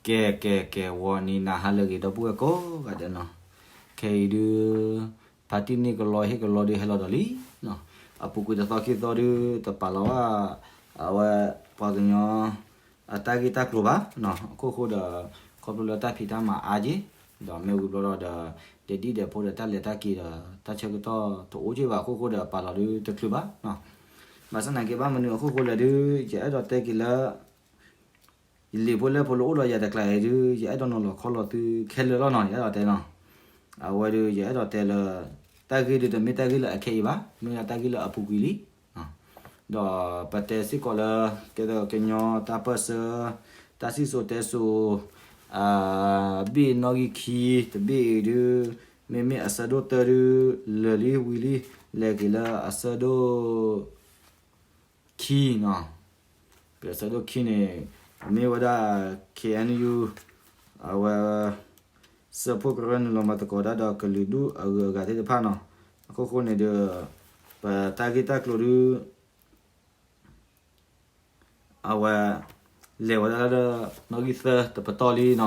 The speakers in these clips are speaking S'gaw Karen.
ကဲ ကဲ ကဲ ဂီၤနံၤနၤဟါလၢအဂ့ၤ ဒီပုၢ်ဝဲၢ်ကိးဂၤဒဲးနီၤ, ခဲအံၤဒုး ဖါတံၢ်န့ၢ်ကလီဟ့ၣ်ကလီဒုးဟဲလီၤဒီးလံနီၤ, အပူၤကွံာ်တသီခံသီဒုး တပာ်လီၤဘၣ် အဝဲ ပှၤကညီ အတၢ်ဂ့ၢ်တၢ်ကျိၤဘၣ်နီၤ, အခိၣ်ဃိဒီး ခီဖျိလၢတၢ်ဖံးတၢ်မၤအါက့ၤ, ဒီးမ့ၢ်ဝံၤဘျီဒီး ဒဲးဒံၣ်ဒဲးဖိဒီးတၢ်လဲၤတၢ်က့ၤဒီး တၢ်ဆၢကတီၢ်တအိၣ်က့ၤဘၣ်အခိၣ်ဃိဒီး ပာ်လီၤဒုးတချုးဘၣ်နီၤ, ဘၣ်ဆၣ်သနာ်က့ဘၣ်မနုၤအခိၣ်ဃိလဲၣ်ဒုး ယအဲၣ်ဒိးတဲက့ၤလၢ ယလံာ်ဖိလဲၢ်ဖိလၢအိၣ်ဒီးယၤတကျါအံၤဒုး ယအဲၣ်ဒိးနီၤလီၤခီလီၤသုခဲလၢာ်လီၤနီၤ, ယအဲၣ်ဒိးတဲနီၤ, အဝဲဒုး ယအဲၣ်ဒိးတဲလၢ တၢ်ဂ့ၢ်ဒုးတမ့ၢ်တၢ်ဂ့ၢ်လၢအခဲအံၤဘၣ်, မ့ၢ်ဝဲဒၣ်တၢ်ဂ့ၢ်လၢအပူၤကွံာ်လံ, ဒီးပတဲစ့ၢ်ကီးလၢ ကဲသိးကညီတၢ်ပၢၢ်ဆၢ တၢ်စံၣ်စိၤတဲစိၤ အဘ့ၣ်နီၣ်ဂံၢ်ခံ တဘ့ၣ်အံၤဒုး မ့မ့ၢ်အဆၢဒိၣ်တၢဒုး လၢာ်လံဝံၤလံ, လဲၤက့ၤလၢအဆၢဒိၣ် ခံနီၤ, ကဆၢဒိၣ်ခံန့ၣ် မ့ၢ်ဝဲဒၣ် KNU အဝဲ စၢဖှိၣ်ကရၢနုာ်လီၤမၤသကိးတၢ်ဒီးကလုာ်ဒူၣ်အဂုၤအဂၤသ့ၣ်တဖၣ်နီၤ, အခိၣ်ဃိန့ၣ်ဒီး ပတၢ်ဂ့ၢ်တၢ်ကျိၤဒုး အဝဲ လဲၤဝဲဒၣ်လၢ နီၣ်ဂံၢ်သၢတပတီၢ်လံနီၤ,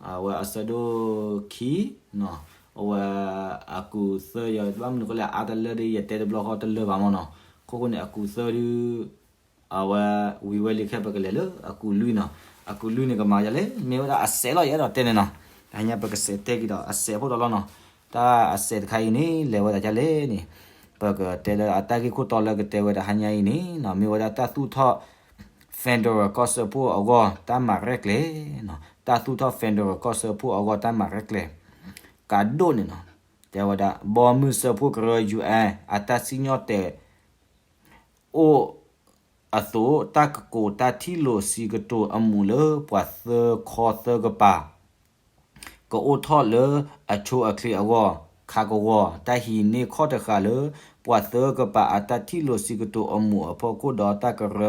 အဝဲအဆၢဒိၣ်ခံနီၤ, အဝဲအကူာ်သၢယၤ ဘၣ်မနုၤဃိလဲၣ် အါတလၢဒ်ယတဲတဘျီဃီတလၢဘၣ်မ့ၢ်နီၤ, အခိၣ်ဃိန့ၣ် အကူာ်သၢဒုး အဝဲဝံၤဝဲလံခဲ ပကလဲၤလၢအကူာ်လွံၢ်နီၤ, အကူာ်လွံၢ်န့ၣ်ကမၤယၤလဲၣ် မ့ၢ်ဝဲဒၣ်အစဲးလီၤ ယအဲၣ်ဒိးတဲန့ၣ်နီၤ, တဟါညါပကစဲးတဲက့ၤဒီးအစဲးဖိတၢ်လီၤနီၤ, တၢ်အစဲးတခါအံၤန့ၣ် လဲၤဝဲဒၣ်ဒ်လဲၣ်န့ၣ်, ပကတဲလၢအတၢ်ဂ့ၢ်ခိၣ်တီလၢကတဲဝဲဒၣ်ဟါညါအံၤန့ၣ်နီၤ, မ့ၢ်ဝဲဒၣ်တၢ်သူၣ်ထီၣ် federal ကီၢ်စၢဖှိၣ်အဂီၢ် တၢ်မၤရဲၣ်ကျဲၤနီၤ, တၢ်သူၣ်ထီၣ် federal ကီၢ်စၢဖှိၣ်အဂီၢ် တၢ်မၤရဲၣ်ကျဲၤ ကးဒိၣ်န့ၣ်နီၤ, တဲဝဲဒၣ် ဘီမုၢ်စၢဖှိၣ်ကရၢ UN အတၢ်စံၣ်ညီၣ်တဲာ် အိၣ်အသိး တၢ်ကကိးတၢ်ထံၣ်လိာ်စံးကတိၤအမူးလၢပှၤသၢခီသၢကပၤ ကအိၣ်ထီၣ်လၢအဆိအချ့အဂီၢ်, ခးကဝီၤ တၢ်ဟံးန့ၢ်ခီၣ်တဃာ်လၢ ပှၤသၢကပၤအတၢ်ထံၣ်လိာ်စံးကတိၤအမူးအဖီခိၣ်ဒီး တၢ်ကရၢ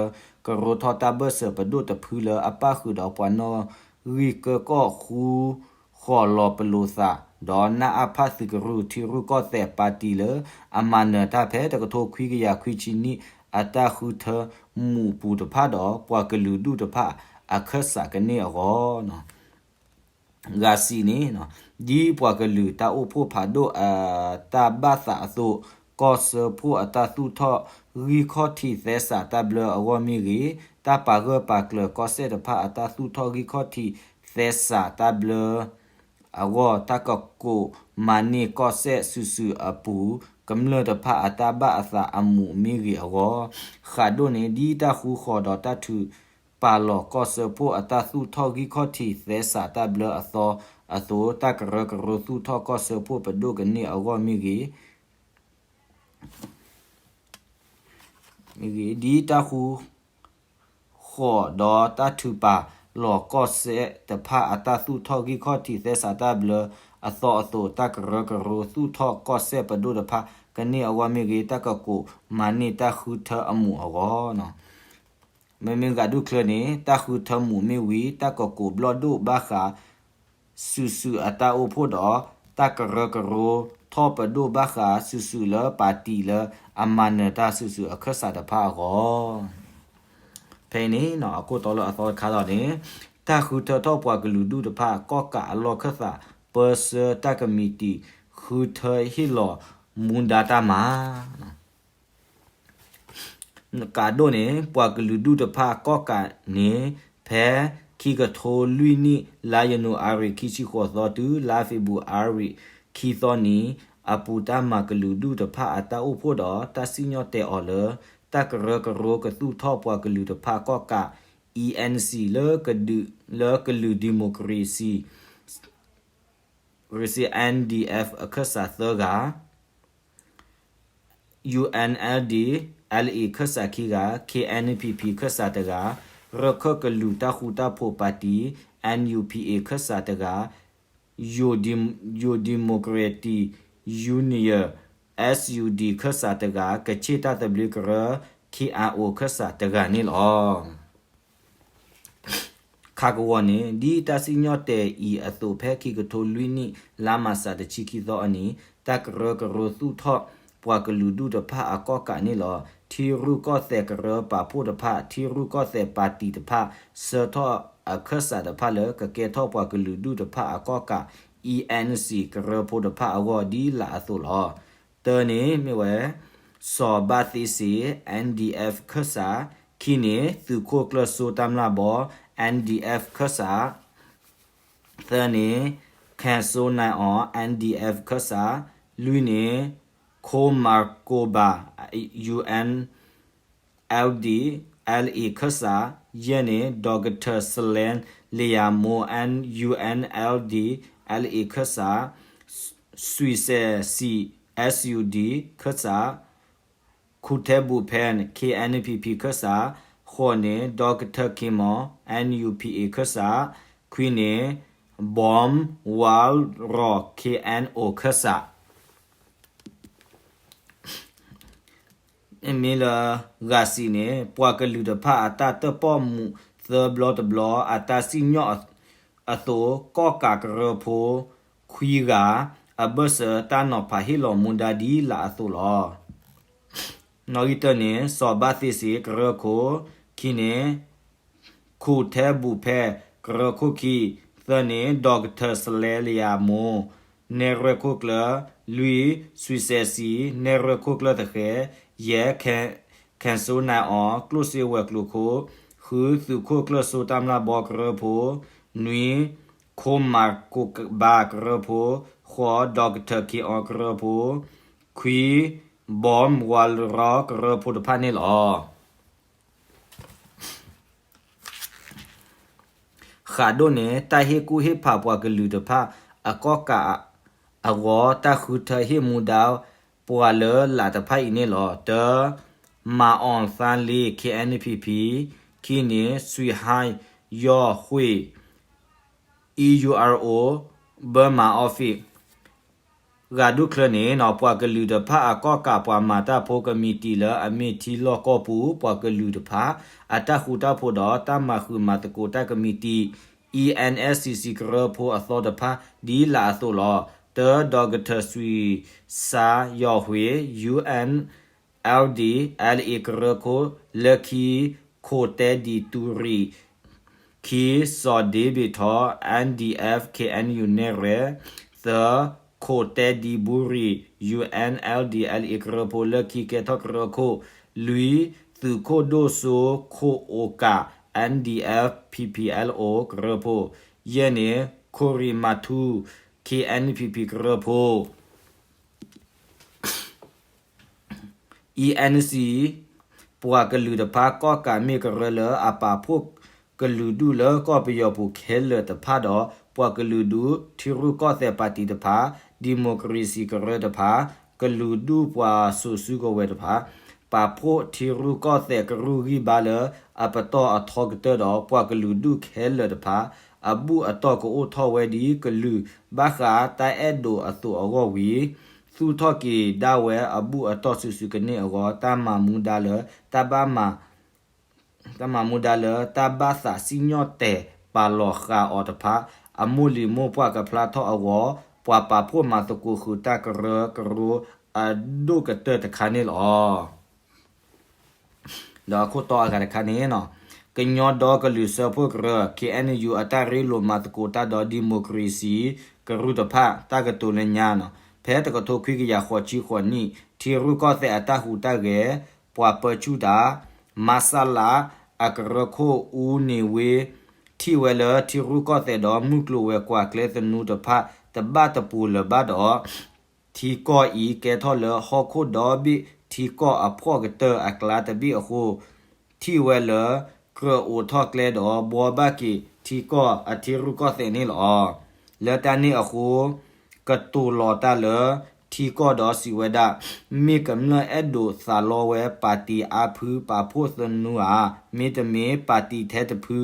ကရိထီၣ်တၢ်ဘၢၣ်စၢၤပဒိၣ်တဖုလၢအပၣ်ဃုာ်ဒီးပှၤနီၣ်ဂံၢ်ကၢကီၢ်ဃုဃီၤလီၤပလိာ်သး, ဒီး နအဖသုးကရူၢ် ထံရူၢ်ကီၢ်သဲးပၣ်တံၣ်လၢအမၤနၢၤတၢ်ဖဲ တကထိခွံကယၤခွံဆံနံၣ် အတၢ်ဃုထၢမူးပူၤတဖၣ်ဒီး ပှၤကလုာ်ဒူၣ်တဖၣ်အခၢၣ်စးကန့ၢ်အဂီၢ် ဂၤစံးန့ၣ်, ဒ်ပှၤကလုာ်တၢ်အိၣ်ဖှိၣ်ဖးဒိၣ်အတၢ်ဘၣ်သးအသိး, ကီၢ်စၢဖှိၣ်အတၢ်သူၣ်ထီၣ်ဂံၢ်ခီၣ်ထံးသဲစးတၢ်ဘျၢအဂီၢ်မ့ၢ်ဂ့ၤ, တၢ်ပာ်ဂၢၢ်ပာ်ကျၢၤကီၢ်စဲၣ်တဖၣ်အတၢ်သူၣ်ထီၣ်ဂံၢ်ခီၣ်ထံးသဲစးတၢ်ဘျၢအဂီၢ် တၢ်ကကိးမၤန့ၢ်ကီၢ်စဲၣ်စုာ်စုာ်အပူၤ ကမျၢၢ်တဖၣ်အတၢ်ဘၣ်အသးအမူးမ့ၢ်ဂ့ၤအဂီၢ်, ဃးဒိၣ်န့ၣ် ဒ်တၢ်ဃုဃီၤဒီးတၢ်ထုးပာ်လီၤကီၢ်စၢဖှိၣ်အတၢ်သူၣ်ထီၣ်ဂံၢ်ခီၣ်ထံးသဲစးတၢ်ဘျၢအသီအသိး တၢ်ကရၢကရိသူၣ်ထီၣ်ကီၢ်စၢဖှိၣ်ပဒိၣ်ကန့ၢ်အဂီၢ်မ့ၢ်ဂ့ၤ မ့ၢ်ဂ့ၤ, ဒ်တၢ်ဃုဃီၤဒီးတၢ်ထုးပာ်လီၤကီၢ်စဲၣ်တဖၣ်အတၢ်သူၣ်ထီၣ်ဂံၢ်ခီၣ်ထံးသဲစးတၢ်ဘျၢအသီအသိး တၢ်ကရၢကရိသူၣ်ထီၣ်ကီၢ်စဲၣ်ပဒိၣ်တဖၣ်ကန့ၢ်အဂီၢ်မ့ၢ်ဂ့ၤ, တၢ်ကကိးမၤန့ၢ်တၢ်ဃုထၢအမူးအဂီၢ် မ့မ့ၢ်ဂၤဒူၣ်ချၢန့ၣ် တၢ်ဃုထၢမူးမ့ၢ်ဝံၤ တၢ်ကကိးဘျီၣ်ဒိၣ်ဘၣ်ဃး စုာ်စုာ်အတၢ်အိၣ်ဖှိၣ်ဒီး တၢ်ကရၢကရိထီၣ်ပဒိၣ်ဘၣ်ဃးစုာ်စုာ်လၢပၣ်တံၣ်လၢအမၤနၢၤတၢ်စုာ်စုာ်အခၢၣ်စးတဖၣ်အဂီၢ် ဖဲအံၤန့ၣ် အခိၣ်တီလၢအသီတခါဒီးန့ၣ် တၢ်ဃုထၢထီၣ်ပှၤကလုာ်ဒူၣ်တဖၣ် ကီၣ်ကးအလီၢ်ခၢၣ်သး ပၢဆှၢတၢ်ကမံးတံာ် ဃုထၢဟ့ၣ်လီၤမူဒါတၢ်မၤ ကးဒိၣ်န့ၣ် ပှၤကလုာ်ဒူၣ်တဖၣ်ကီၣ်ကးန့ၣ် ဖဲခံကထိလွံၢ်နံၣ် လါယနူၤအါရံၤခံဆံဃိးသီတုၤ လါဖ့ၤဘြူၤအါရံၤခံသီနံၤအပူၤ တၢ်မၤကလုာ်ဒူၣ်တဖၣ်အတၢ်အိၣ်ဖှိၣ်ဒီး တၢ်စံၣ်ညီၣ်တဲာ်အီၤလၢ တၢ်ကရၢကရိကသူၣ်ထီၣ်ပှၤကလုာ်တဖၣ်ကီၣ်ကး E N C လၢကလုာ်ဒံၣ်မိၣ်ကရ့စံၣ် NDF အခၢၣ်စးသၢဂၤ U N L D L A ခၢၣ်စးခံဂၤ, K N P P ခၢၣ်စးတဂၤ, ရခၢၣ်ကလုာ်တၢ်ဃူတၢ်ဖိးပၣ်တံၣ် N U P A ခၢၣ်စးတဂၤ, Yow Democratic Union S U D ခၢၣ်စးတဂၤ, ကချ့ၣ်တၢ်သဘျ့ကရၢ K I O ခၢၣ်စးတဂၤန့ၣ်လီၤ. ခးကဝီၤန့ၣ် ဒ်တၢ်စံၣ်ညီၣ်တဲာ်အံၤအသိး ဖဲခံကထိလွံၢ်နံၣ် လါမၢ်ၡးတဆံခံသီအနံၤ တၢ်ကရၢကရိသူၣ်ထီၣ်ပှၤကလုာ်ဒူၣ်တဖၣ်အကီၣ်ကးန့ၣ်လီၤ. ထံရူၢ်ကီၢ်သဲးကရၢပာ်ဖှိၣ်တဖၣ်, ထံရူၢ်ကီၢ်သဲးပၣ်တံၣ်တဖၣ် ဆှၢထီၣ် အခၢၣ်စးတဖၣ်လၢကကဲထီၣ်ပှၤကလုာ်ဒူၣ်တဖၣ်အကီၢ်ကး E N C ကရၢဖိတဖၣ်အဂီၢ်ဒ်လာ်အသိးလီၤ. တၢန့ၣ်မ့ၢ်ဝဲ စီၤဘၣ်သ့စ့ N D F ခၢၣ်စး, ခံန့ၣ် သုးခိၣ်ကျၢၢ်စိတၢ်မျၢ်ဘီ N D F ခၢၣ်စး, သၢန့ၣ် ခဲၣ်စိနၢအီၤ N D F ခၢၣ်စး, လွံၢ်န့ၣ် ခိၣ်မၤကိဘၣ် U N L D L A ခၢၣ်စး, ယဲၢ်န့ၣ် ဒီကထၢၣ်စလဲလယၤမိၢ် N U N L D L A ခၢၣ်စး, စွံၣ်စဲၣ်စံၣ် S U D ခၢၣ်စး, ခူၣ်ထဲဘူၣ်ဖဲ K N P P ခၢၣ်စး, ဃိးန့ၣ် ဒီကထၢၣ်ခ့မီ N U P A ခၢၣ်စး, ခွံန့ၣ် ဘီၣ်ဝါရီ K N O ခၢၣ်စး. မ့ၢ်လၢ ဂၤစံးန့ၣ် ပှၤကလုာ်တဖၣ်အတၢ်တၢၣ်ပီၣ်မူးသၢဘျီတဘျီ အတၢ်စံၣ်ညီၣ်အသိး ကီၣ်ကးကရၢဖိ ခွံဂၤ အဘၢၣ်စၢၤတၢ်နီၤဖးဟ့ၣ်လီၤမူဒါဒ်လာ်အသိးလီၤ. နီၣ်ဂံၢ်တၢန့ၣ် စီၤဘၣ်သ့စ့ကရၢခိၣ်, ခံန့ၣ် ခူၣ်ထဲဘူၣ်ဖဲကရၢခိၣ်ခံ, သၢန့ၣ် ဒီကထၢၣ်စလဲလယၤမိၢ် နဲၣ်ရွဲၣ်ခိၣ်ကျၢၢ်, လွံၢ် စွံၣ်စဲၣ်စံၣ် နဲၣ်ရွဲၣ်ခိၣ်ကျၢၢ်သဃဲၤ, ယဲၢ် ခဲၣ်စိနၢအီၤ ကျိၣ်စ့ဝဲၤကျိၤခိၣ်, ဃု သုးခိၣ်ကျၢၢ်စိတၢ်မျၢ်ဘီကရၢဖိ, နွံ ခိၣ်မၤကိဘၣ်ကရၢဖိ, ဃိး ဒီကထၢၣ်ခ့အီကရၢဖိ, ခွံ ဘီၣ်ဝါရီ ကရၢဖိတဖၣ်န့ၣ်လီၤ. ဃးဒိၣ်န့ၣ် တၢ်ဟ့ၣ်ကူၣ်ဟ့ၣ်ဖးပှၤကလုာ်တဖၣ် အကီၢ်ကးအဂီၢ် တၢ်ဃုထၢဟ့ၣ်မူဒါ ပှၤလၢလာ်တဖၣ်အံၤန့ၣ်လီၤ. တၢ မၤအီၣ်သါလ့ K N P P, ခံန့ၣ် စွံၣ်ဟါယီၢ်ဃ့ၢ် E U R O Burma Office ဂၤဒူၣ်ချၢန့ၣ် ပှၤကလုာ်တဖၣ်အကီၢ်ကး ပှၤမၤတၢ်ဖိကမံးတံာ်လၢအမ့ၢ်ထံလီၢ်ကီၢ်ပူၤ ပှၤကလုာ်တဖၣ် အတၢ်ဃူတၢ်ဖိးဒီး တၢ်မၤဃုာ်မၤသကိးတၢ်ကမံးတံာ် E N S C C ကရၢဖိအသီတဖၣ် ဒ်လာ်အသိးလီၤ. တၢ ဒီကထၢၣ်စွံၣ်စါယီၢ်ဃ့ၢ် U N L D L A ကရၢခိၣ် လၢခံ ခိၣ်တဲဒံတူရံၣ် ခံ စီၤဒ့ဘ့ၣ်ထီ N D F K N U နဲၣ်ရွဲၣ်, သၢ ခိၣ်တဲဒံဘူရံၣ် U N L D L A ကရၢဖိ လၢခံကဲထီၣ်ကရၢခိၣ်, လွံၢ် သုးခိၣ်ဒိၣ်စိခိၣ်အိၣ်ကး N D F P P L O ကရၢဖိ, ယဲၢ်န့ၣ် ခိၣ်ရံၣ်မၤထူ K N P P ကရၢဖိ E N C ပှၤကလုာ်တဖၣ် ကီၢ်ကးမ့ၢ်ကရၢလၢအပာ်ဖှိၣ်ကလုာ်ဒူၣ်လၢကီၢ်ပယီၤပူၤခဲလၢာ်တဖၣ်ဒီး ပှၤကလုာ်ဒူၣ်ထံရူၢ်ကီၢ်သဲးပၣ်တံၣ်တဖၣ်, ဒံၣ်မိၣ်ကရ့ၣ်စံၣ်ကရၢတဖၣ်, ကလုာ်ဒူၣ်ပှၤစိာ်စုကဝဲၤတဖၣ် ပာ်ဖှိၣ်ထံရူၢ်ကီၢ်သဲးကရူၢ်ဂံၢ်ဘါလၢအပတီၢ်အထီကတၢၢ်ဒီး ပှၤကလုာ်ဒူၣ်ခဲလၢာ်တဖၣ် အဘူၣ်အတီၢ်ကအိၣ်ထီၣ်ဝဲဒ်ကလုာ်ဘၣ်ဃးတၢ်အဲၣ်ဒိးအသိးအဂီၢ်ဝံၤ သူၣ်ထီၣ်က့ၤဒၣ်ဝဲအဘူၣ်အတီၢ်စုာ်စုာ်ကန့ၢ်အဂီၢ် တၢ်မၤမူဒါလၢ တၢ်ဘၣ်မၤ တၢ်မၤမူဒါလၢတၢ်ဘၣ်သးစံၣ်ညီၣ်တဲာ်ပာ်လီၤဃာ်အီၤတဖၣ် အမိၢ်လံၤမိၢ်ပှၢ်ကဖျါထီၣ်အဂီၢ် ပှၤပာ်ဖှိၣ်မၤသကိးဃုာ်တၢ်ကရၢကရိအဒိၣ်ကတၢၢ်တခါန့ၣ်လီၤ. ဒီးအခိၣ်တီအဂၤတခါန့ၣ် ကညီဒီကလုာ်စၢဖှိၣ်ကရၢ K N U အတၢ်ရ့လိာ်မၤသကိးတၢ်ဒီးဒံၣ်မိၣ်ကရ့ၣ်စံၣ်ကရူၢ်တဖၣ် တၢ်ကတိၤလၢညါန့ၣ် ဖဲတကထိခွံကယၤဃိးဆံဃိးနံၣ် ထံရူၢ်ကီၢ်သဲးအတၢ်ဟူးတၢ်ဂဲၤ ပှၤပၢဆူၣ်တၢ် မဆလ အကရၢခိၣ်အူန့ၣ်ဝ့ ထံၣ်ဝဲလၢထံရူၢ်ကီၢ်သဲးဒီးမုၢ်ကျိၤဝဲၤကွာ်ကျဲသနူတဖၣ် တဘၣ်တပူၤလၢၤဘၣ်ဒီး ထံကီၢ်အံၤကဲထီၣ်လၢဟီၣ်ခိၣ်ဒီဘ့ၣ် ထံကီၢ်အဖှီၣ်ကတၢၢ်အကျါတဘ့ၣ်အဃိ ထံၣ်ဝဲလၢကြၢးအိးထီၣ်ကျဲဒီးဘှီဘၣ်က့ၤထံကီၢ်အထံရူၢ်ကီၢ်သဲးန့ၣ်လီၤ. လၢတၢ်န့ၣ်အဃိ ကတိၤလီၤတၢ်လၢထံကီၢ်ဒီးစံးဝဲဒၣ် မ့ၢ်ကမျၢၢ်အဲၣ်ဒိးသးလီဝဲပၣ်တံၣ်အါဖုပာ်ဖှိၣ်သနူဧါ, မ့တမ့ၢ်ပၣ်တံၣ်ထဲတဖု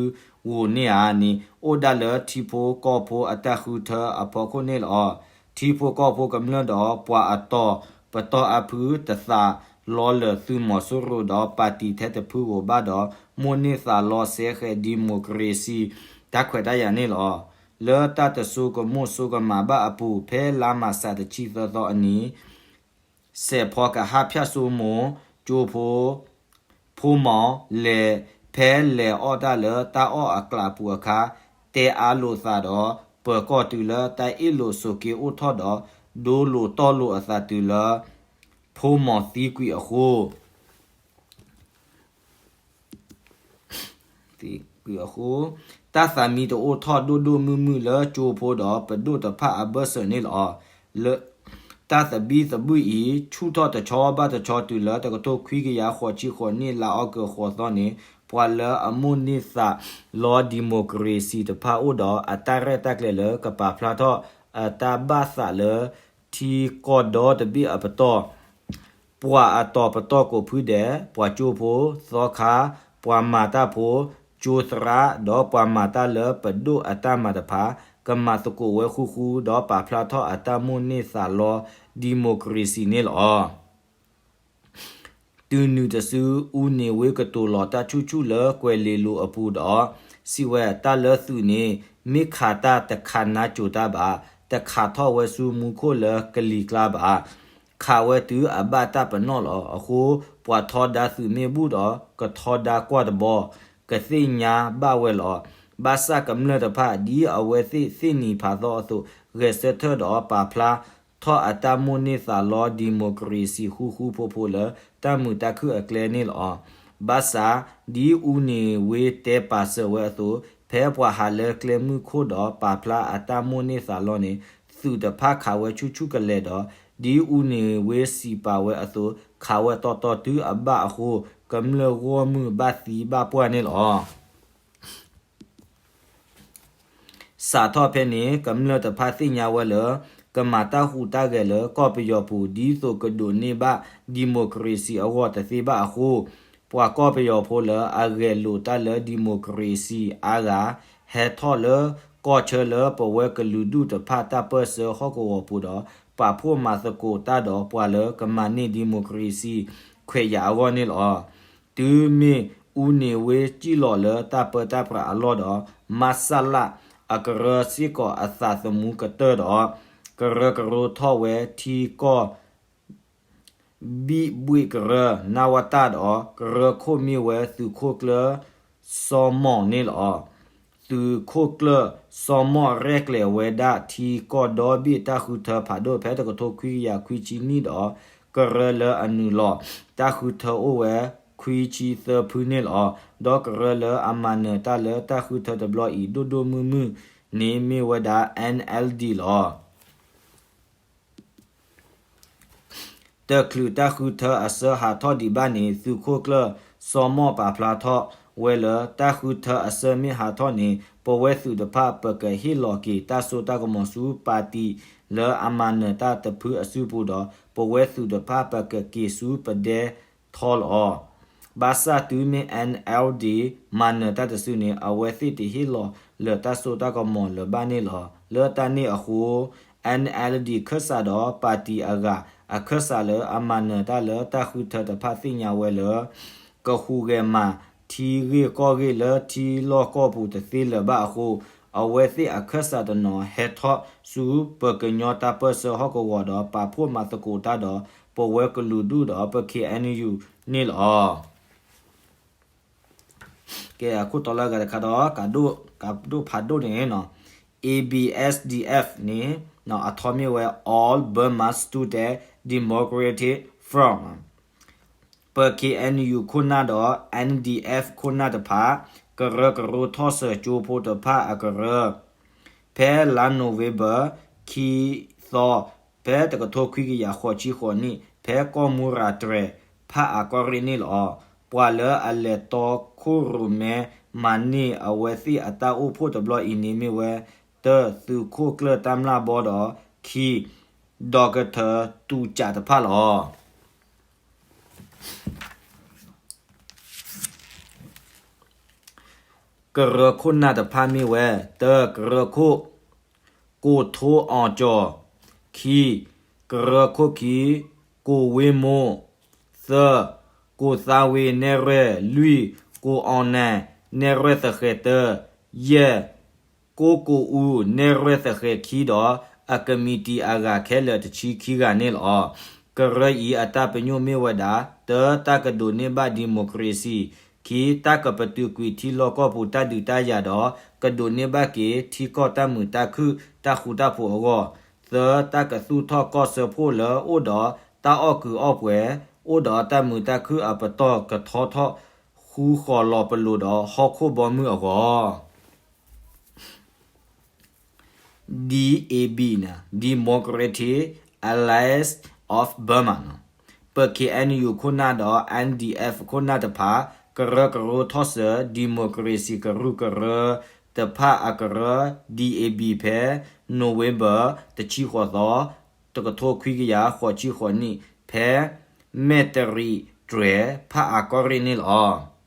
ဧိၤန့ၣ်ဧါန့ၣ် အိၣ်ဒၣ်လၢထံဖိကီၢ်ဖိအတၢ်ဃုထၢအဖီခိၣ်န့ၣ်လီၤ. ထံဖိကီၢ်ဖိကမျၢၢ်ဒီးပှၤအတီၤပတီၢ်အါဖု တသးလီလၢာ်သုးမီၤစိရိၤဒီးပၣ်တံၣ်ထဲတဖုဧိၤဘၣ်ဒီး မိၣ်န့ၢ်သးလီစဲဃဲးဒံၣ်မိၣ်ကရ့ၣ်စံၣ်တၢ်ခွဲးတၢ်ယာ်န့ၣ်လီၤ. လၢတၢ်တဆိကမိၣ်ဆိကမးဘၣ်အပူၤ ဖဲလါမၢ်ၡးတဆံသၢသီအနံၤ စဲးဖီကဟၣ်ဖၠၣ်စိမိၤ ကၠိဖိ ဖိမီၤလဲၤဖဲ ဖဲလဲၤအီၣ်တၢ်လၢတၢ်အီၣ်အကျးပူၤအခါ, တဲအါလိာ်သးဒီး ပၢၤကီၢ်တုၤလၢတၢ်အ့ၣ်လိာ်ဆိးက့အိၣ်ထီၣ်ဒီး ဒိလိာ်တီၢ်လိာ်အသးတုၤလၢ ဖိမီၤသံကွံာ်အဃိ သံကွံာ်အဃိ, တၢ်သးမံတအိၣ်ထီၣ်ဒိၣ်ဒိၣ်မုၢ်မုၢ်လၢကၠိဖိဒီးပဒိၣ်တဖၣ်အဘၢၣ်စၢၤန့ၣ်လီၤ. လၢတၢ်သဘံၣ်သဘုၣ်အံၤ ဆူၣ်ထီၣ်တဆီဘၣ်တဆီတုၤလၢတကထိခွံကယၤဃိးဆံဃိးနံၣ် လါအီကူးဃိးသီန့ၣ်, ပှၤလၢအမိၣ်န့ၢ်သးလီ democracy တဖၣ်အိၣ်ဒီးအတၢ်ရဲၣ်တၢ်ကျဲၤလၢကပာ်ဖျါထီၣ်အတၢ်ဘၣ်သးလၢ ထံကီၢ်ဒီတဘ့ၣ်အပတီၢ် ပှၤအတီၤပတီၢ်ကိးဖုဒဲး, ပှၤကၠိဖိ, သီခါ, ပှၤမၤတၢ်ဖိ, ကၠိသရၣ်, ဒီးပှၤမၤတၢ်လၢပဒိၣ်အတၢ်မၤတဖၣ် ကမၤသကိးဝဲဃူဃူ ဒီးပာ်ဖျါထီၣ်အတၢ်မိၣ်န့ၢ်သးလီ democracy န့ၣ်လီၤ. တုၤနုၤတစု အူန့ၢ်ဝ့ကတိၤလီၤတၢ်ဆူၣ်ဆူၣ်လၢကွဲၤလ့လိၤအပူၤဒီး စံးဝဲတၢ်လၢသုးန့ၣ် မ့ၢ်ခးတၢ်တခးနါစိၤတၢ်ဘၣ်, တခးထီၣ်ဝဲဆူမူခိၣ်လၢကလံၤကျါဘၣ်. ခးဝဲတုၤအဘၣ်တၢ်ပနီၣ်လီၤ. အဃိ ပှၤထီဒါသုးမ့ၢ်ဘူၣ်ဒီး ကထီဒါကွၢ်တဘီ ကသ့ၣ်ညါဘၣ်ဝဲလီၤ. ဘၣ်ဆၣ်ကမျၢၢ်တဖၣ် ဒ်အဝဲသ့ၣ်သ့ၣ်နံၤဖးသီအသိး ဂဲၤဆၢထၢၣ်ဒီးပာ်ဖျါထီၣ်အတၢ်မိၣ်န့ၢ်သးလီ democracy ဃူဃူဖိးဖိးလၢတၢ်မုာ်တၢ်ခုၣ်အကျဲန့ၣ်လီၤ. ဘၣ်ဆၣ် ဒ်အူန့ၢ်ဝ့တဲပာ်စၢၤဝဲအသိး ဖဲပှၤဟးလၢကျဲမုၢ်ခိၣ်ဒီးပာ်ဖျါအတၢ်မိၣ်န့ၢ်သးလီန့ၣ် သုးတဖၣ်ခးဝဲဆူၣ်ဆူၣ်ကလဲာ်ဒီး ဒ်အူန့ၢ်ဝ့စံးပာ်ဝဲအသိး ခးဝဲတီတီတုၤအဘၣ်အဃိ ကမျၢၢ်ဂီၢ်မုၢ်ဘၣ်သံဘၣ်ပှၢ်န့ၣ်လီၤ. စးထီၣ်ဖဲန့ၣ် ကမျၢၢ်တဖၣ်သ့ၣ်ညါဝဲလၢ ကမၤတၢ်ဟူးတၢ်ဂဲၤလၢကီၢ်ပယီၤပူၤ ဒ်သိးကဒိးန့ၢ်ဘၣ် democracy အဂီၢ်တသ့ဘၣ်အဃိ ပှၤကီၢ်ပယီၤဖိလၢအဂဲၤလိာ်တၢ်လၢ democracy အါဂၤ ဟဲထီၣ်လၢကီၢ်ဆၢလၢပဝဲကလုာ်ဒူၣ်တဖၣ်တၢ်ပၢၢ်ဆၢဟီၣ်ကဝီၤပူၤဒီး ပာ်ဖှိၣ်မၤသကိးတၢ်ဒီးပှၤလၢကမၤန့ၢ် democracy ခွဲးယာ်အဂီၢ်န့ၣ်လီၤ. တုၤမ့ၢ်အူန့ၢ်ဝ့စံၣ်လီၤလၢတၢ်ပၢတၢ်ပြးအလီၢ်ဒီး မဆလ အကရၢစ့ၢ်ကီးအသးသမူကတၢၢ်ဒီး ကရၢကရိထီၣ်ဝဲထံကီၢ် ဘံၣ်ဘှ့ၣ်ကရၢ နဝတ ဒီး ကရၢခိၣ်မ့ၢ်ဝဲသုးခိၣ်ကျၢၢ်စီၤမီၣ်န့ၣ်လီၤ. သုးခိၣ်ကျၢၢ်စီၤမီၣ်ရဲၣ်ကျဲၤဝဲဒၣ်ထံကီၢ်ဒီဘ့ၣ်တၢ်ဃုထၢဖးဒိၣ်ဖဲတကထိခွံကယၤခွံဆံနံၣ်ဒီး ကရၢလၢအနုာ်လီၤတၢ်ဃုထၢအိၣ်ဝဲခွံဆံသၢဖုန့ၣ်လီၤ. ဒီးကရၢလၢအမၤနၢၤတၢ်လၢတၢ်ဃုထၢတဘျီအံၤ ဒိၣ်ဒိၣ်မုၢ်မုၢ်န့ၣ်မ့ၢ်ဝဲဒၣ် NLD လီၤ. တချုးတၢ်ဃုထၢအဆၢဟးထီၣ်ဒံးဘၣ်န့ၣ် သုးခိၣ်ကျၢၢ်စီၤမီၣ်ပာ်ဖျါထီၣ်ဝဲလၢ တၢ်ဃုထၢအဆၢမ့ၢ်ဟးထီၣ်န့ၣ် ပဝဲသုးတဖၣ်ပကဟ့ၣ်လီၤက့ၤတၢ်စိတၢ်ကမီၤဆူပၣ်တံၣ်လၢအမၤနၢၤတၢ်တဖုအစုပူၤဒီး ပဝဲသုးတဖၣ်ပကက့ၤဆူပဒဲထီလီၤ. ဘၣ်ဆၣ်တုၤမ့ၢ် NLD မၤနၢၤတၢ်တစုန့ၣ် အဝဲသ့ၣ်တဟ့ၣ်လီၤလၢၤတၢ်စိတၢ်ကမီၤလၢၤဘၣ်န့ၣ်လီၤ. လၢတၢ်န့ၣ်အဃိ NLD ခၢၣ်စးဒီးပၣ်တံၣ်အဂၤ အခၢၣ်စးလၢအမၤနၢၤတၢ်လၢတၢ်ဃုထၢတဖၣ်သ့ၣ်ညါဝဲလၢ ကဟူးဂဲၤမၤထံဂ့ၢ်ကီၢ်ဂ့ၢ်လၢထံလီၢ်ကီၢ်ပူၤတသ့လၢၤဘၣ်အဃိ အဝဲသ့ၣ်အခၢၣ်စးတနီၤဟဲထီၣ်ဆူပကညီတၢ်ပၢၢ်ဆၢဟီၣ်ကဝီၤဒီး ပာ်ဖှိၣ်မၤသကိးတၢ်ဒီး ပဝဲကလုာ်ဒူၣ်ဒီးပ KNU န့ၣ်လီၤ. ကဲ အခိၣ်တီလၢအဂၤတခါဒီး ကးဒိၣ်ဖးဒိၣ်န့ၣ် ABSDF န့ၣ် အထီမ့ၢ်ဝဲ All Burma Student Democratic Front ပ KNU ခိၣ်နၢ်ဒီး NDF ခိၣ်နၢ်တဖၣ် ကရၢကရိထီၣ်စၢၤကၠိဖိတဖၣ်အကရၢ ဖဲလါနိၣ်ဝ့ဘၢၣ် ခံသီ ဖဲတကထိခွံကယၤဃိးဆံဃိးနံၣ် ဖဲကီၢ်မူရၤတြဲၤ ဖးအၣ်ကီၢ်ရ့ၣ်န့ၣ်လီၤ. ပှၤလၢအလဲၤတီခိၣ်ရိၣ်မဲမၤန့ၢ်အဝဲသ့ၣ်အတၢ်အိၣ်ဖှိၣ်တဘျီအံၤန့ၣ်မ့ၢ်ဝဲ တၢ သုးခိၣ်ကျၢၢ်တၢ်မျၢ်ဘီဒီး ခံ ဒီကထၢၣ်တူၢ်ကၠးတဖၣ်လီၤ. ကရၢခိၣ်နၢ်တဖၣ်မ့ၢ်ဝဲ တၢ ကရၢခိၣ် ကိၣ်ထိအီၣ်ကၠီၣ်, ခံ ကရၢခိၣ်ခံ ကိၣ်ဝ့မိၢ်, သၢ ကိၣ်သးဝ့နဲၣ်ရွဲၣ်လွံၢ်, ကိၣ်အီၣ်နၢ်နဲၣ်ရွဲၣ်သဃဲၤတၢ, ယဲၢ် ကိၣ်ကိၣ်အူ နဲၣ်ရွဲၣ်သဃဲၤခံဒီး အကမံးတံာ်အဂၤခဲလၢာ်တဆံခံဂၤန့ၣ်လီၤ. ကရၢအံၤအတၢ်ပညိၣ်မ့ၢ်ဝဲဒၣ် တၢ တၢ်ကဒိးန့ၢ်ဘၣ် democracy, ခံ ခံ, တၢ်ကပတုာ်ကွံာ်ထံလီၢ်ကီၢ်ပူၤတၢ်ဒုးတၢ်ယၤဒီး ကဒိးန့ၢ်ဘၣ်က့ၤထံကီၢ်တၢ်မုာ်တၢ်ခုၣ်တၢ်ဃူတၢ်ဖိးအဂီၢ်, သၢ, တၢ်ကသူၣ်ထီၣ်ကီၢ်စၢဖှိၣ်လၢအိၣ်ဒီးတၢ်အီၣ်ကုာ်အီၣ်ပှဲၤ, အိၣ်ဒီးတၢ်မုာ်တၢ်ခုၣ်အပတီၢ်ကထီထီၣ်ဃူဃီၤလီၤပလိာ်ဒီးဟီၣ်ခိၣ်ဘီမုၢ်အဂီၢ် DAB န့ၣ် Democratic Alliance of Burma န့ၣ် ပ KNU ခိၣ်နၢ်ဒီး NDF ခိၣ်နၢ်တဖၣ် ကရၢကရိထီၣ်စၢၤ democracy ကရူၢ်ကရၢတဖၣ်အကရၢ DAB ဖဲ November တဆံဃိးသီ တကထိခွံကယၤဃိးဆံဃိးနံၣ် ဖဲမဲၢ်တရံးတြဲၤဖးအါကီၢ်ရ့ၣ်န့ၣ်လီၤ.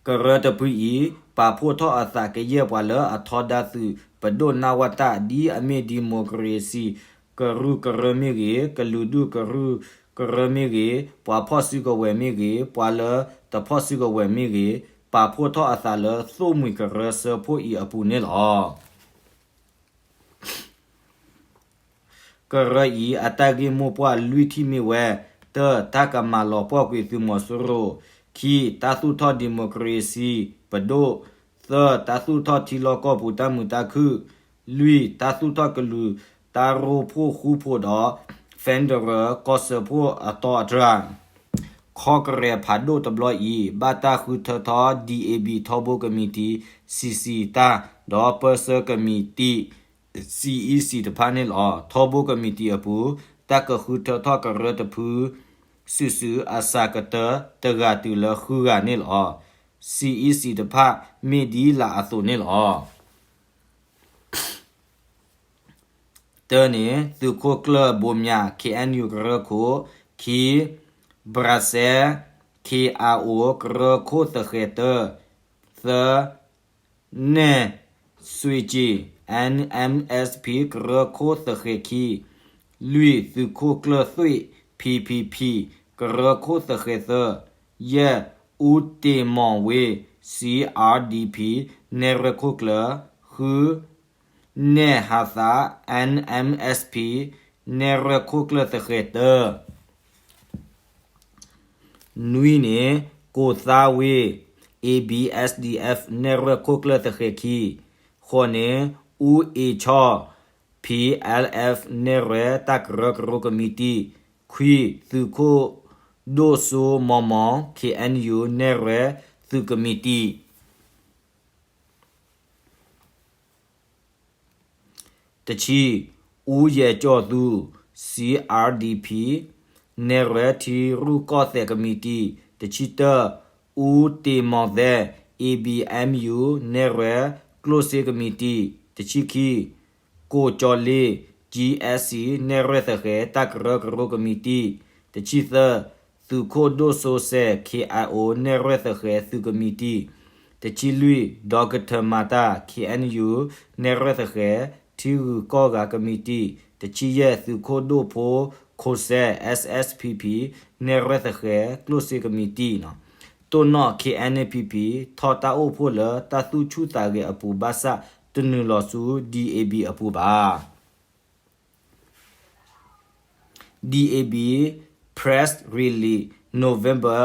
ကရၢတဖုအံၤ ပာ်ဖှိၣ်ထီၣ်အသးကယဲၢ်ပှၤလၢအထီဒါသုးပဒိၣ်နးဝးတၢ် ဒ်အမ့ၢ် democracy ကရူၢ်ကရၢမ့ၢ်ဂ့ၤ, ကလုာ်ဒူၣ်ကရူၢ်ကရၢမ့ၢ်ဂ့ၤ, ပှၤဖီၣ်စုကဝဲၤမ့ၢ်ဂ့ၤ, ပှၤလၢတဖီၣ်စုကဝဲၤမ့ၢ်ဂ့ၤ, ပာ်ဖှိၣ်ထီၣ်အသးလၢသိၣ်မှံၤကရၢစၢဖှိၣ်အံၤအပူၤန့ၣ်လီၤ. ကရၢအံၤအတၢ်ဂ့ၢ်မိၢ်ပှၢ်လွံၢ်ထံၣ်မ့ၢ်ဝဲ, တၢ, တၢ်ကမၤလီၤပှီၢ်ကွံာ်သုးမီၤစိရိၤ, ခံ, တၢ်သူၣ်ထီၣ် democracy ပဒိၣ်, သၢ, တၢ်သူၣ်ထီၣ်ထံလီၢ်ကီၢ်ပူၤတၢ်မုာ်တၢ်ခုၣ်, လွံၢ်, တၢ်သူၣ်ထီၣ်ကလုာ်တၢ်ရိဖှိၣ်ဃူဖိးဒီး federal ကီၢ်စၢဖှိၣ်အတီအတြၢ် ခီကရဲးဖးဒိၣ်တဘျီအံၤ ဘၣ်တၢ်ဃုထၢထီၣ် DAB ထီဘိကမံးတံာ် CC တၢ် ဒီးပၢဆှၢကမံးတံာ် CEC တဖၣ်န့ၣ်လီၤ. ထီဘိကမံးတံာ်အပူၤ တၢ်ကဃုထၢထီၣ်ကရၢတဖု စုာ်စုာ်အစှၤကတၢၢ်တဂၤတုၤလၢဃုဂၤန့ၣ်လီၤ. CEC တဖၣ်မ့ၢ်ဒ်လာ်အသိးန့ၣ်လီၤ. တၢန့ၣ် သုးခိၣ်ကျၢၢ်ဘိးမၠး KNU ကရၢခိၣ်, ခံ, Brussels KIO ကရၢခိၣ်သဃဲၤတၢ, သၢ, Naix Sucy NMSP ကရၢခိၣ်သဃဲၤခံ, လွံၢ်, သုးခိၣ်ကျၢၢ်သွ့ၣ် PPP ကရၢခိၣ်သဃဲၤသၢ, ယဲၢ်, အူတ့ၣ်မီၣ်ဝ့ CRDP နဲၣ်ရွဲၣ်ခိၣ်ကျၢၢ်, ဃု, နဲၣ်ဟးသး NMSP နဲၣ်ရွဲၣ်ခိၣ်ကျၢၢ်သဃဲၤတၢ, နွံန့ၣ် ကိၢ်သါဝ့ ABSDF နဲၣ်ရွဲၣ်ခိၣ်ကျၢၢ်သဃဲၤခံ, ဃိးန့ၣ် အူအ့ၣ်ဆီ PLF နဲၣ်ရွဲၣ်တၢ်ကရၢကရိကမံးတံာ်, ခွံ, သုးခိၣ်ဒိၣ်စိမီၤမီၤ KNU နဲၣ်ရွဲၣ်သုးကမံးတံာ် တဆံ, အူယဲၢ်ကၠီၣ်သူ CRDP နဲၣ်ရွဲၣ်ထံရူၢ်ကီၢ်သဲးကမံးတံာ်, တဆံတၢ, အူတ့ၣ်မီၣ်သဲ ABMU နဲၣ်ရွဲၣ်ကျိၣ်စ့ကမံးတံာ်, တဆံခံ, ကိၢ်ကၠီၤလ့ GSC နဲၣ်ရွဲၣ်သဃဲၤတၢ်ကရၢကရိကမံးတံာ်, တဆံသၢ, သုးခိၣ်ဒိၣ်စိစဲး KIO နဲၣ်ရွဲၣ်သဃဲၤသုးကမံးတံာ်, တဆံလွံၢ်, ဒီကထၢၣ်မၤတၢ် KNU နဲၣ်ရွဲၣ်သဃဲၤထံဂုၤကီၢ်ဂၤကမံးတံာ်, တဆံယဲၢ်, သုးခိၣ်ဒိၣ်ဖိခိၣ်စဲး SSPP နဲၣ်ရွဲၣ်သဃဲၤကျိၣ်စ့ကမံးတံာ်န့ၣ်, တိၢ်နီၣ် KNPP ထီၣ်တၢ်အိၣ်ဖှိၣ်လၢတၢ်သူၣ်ဆူၣ်သးဂဲၤအပူၤဘၣ်ဆၣ် တနုာ်လီၤဆူ DAB အပူၤဘၣ်. DAB press release November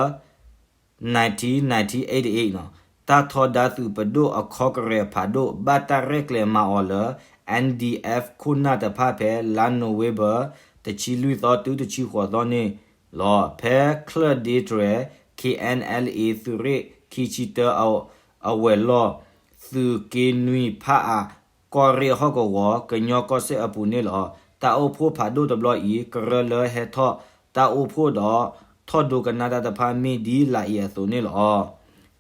nineteen ninety-eight န့ၣ်, တၢ်ထီဒါသုးပဒိၣ်အခီကရဲးဖးဒိၣ် ဘၣ်တၢ်ရဲၣ်ကျဲၤမၤအီၤလၢ NDF ခိၣ်နၢ်တဖၣ်ဖဲလါနိၣ်ဝ့ဘၢၣ် တဆံလွံၢ်သီတုၤတဆံဃိးသီန့ၣ်လီၤ. ဖဲချၢၣ်ဒ့တြဲၤ KNLA သုးရ့ၣ်ခံဆံတၢ အဝဲၤလီၢ် သုးက့နွံဖးအါ ကီၢ်ရ့ၣ်ဟီၣ်ကဝီၤ ကညီကီၢ်စဲၣ်အပူၤန့ၣ်လီၤ. တၢ်အိၣ်ဖှိၣ်ဖးဒိၣ်တဘျီအံၤ ကရၢလၢဟဲထီၣ်တၢ်အိၣ်ဖှိၣ်ဒီး ထီၣ်ဒိကနၣ်တၢ်တဖၣ်မ့ၢ်ဒ်လာ်အံၤအသိးန့ၣ်လီၤ.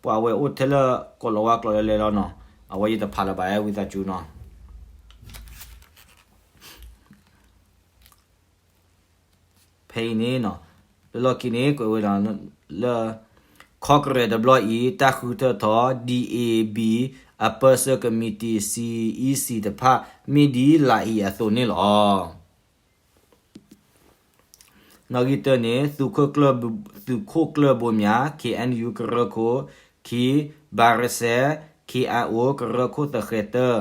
ပှၤဝဲအိၣ်ထဲလၢကိးလီၤဝါကျိးလဲလဲလီၤနီၤ, အဝဲယတဖးလၢၤဘၣ် ဝံသးစူၤနီၤ. ဖဲအံၤန့ၣ် လၢလီၢ်ခံန့ၣ် ကွဲးဝဲဒၣ်လၢ ခီကရဲးတဘျီအံၤ တၢ်ဃုထၢထီၣ် DAB အပၢဆှၢကမံးတံာ် CEC တဖၣ် မ့ၢ်ဒ်လာ်အံၤအသိးန့ၣ်လီၤ. နီၣ်ဂံၢ်တၢန့ၣ် သုးခိၣ်ကျၢၢ်ဘိမၠး KNU ကရၢခိၣ်, ခံ, ဘၤရစဲ KIO ကရၢခိၣ်သဃဲၤတၢ,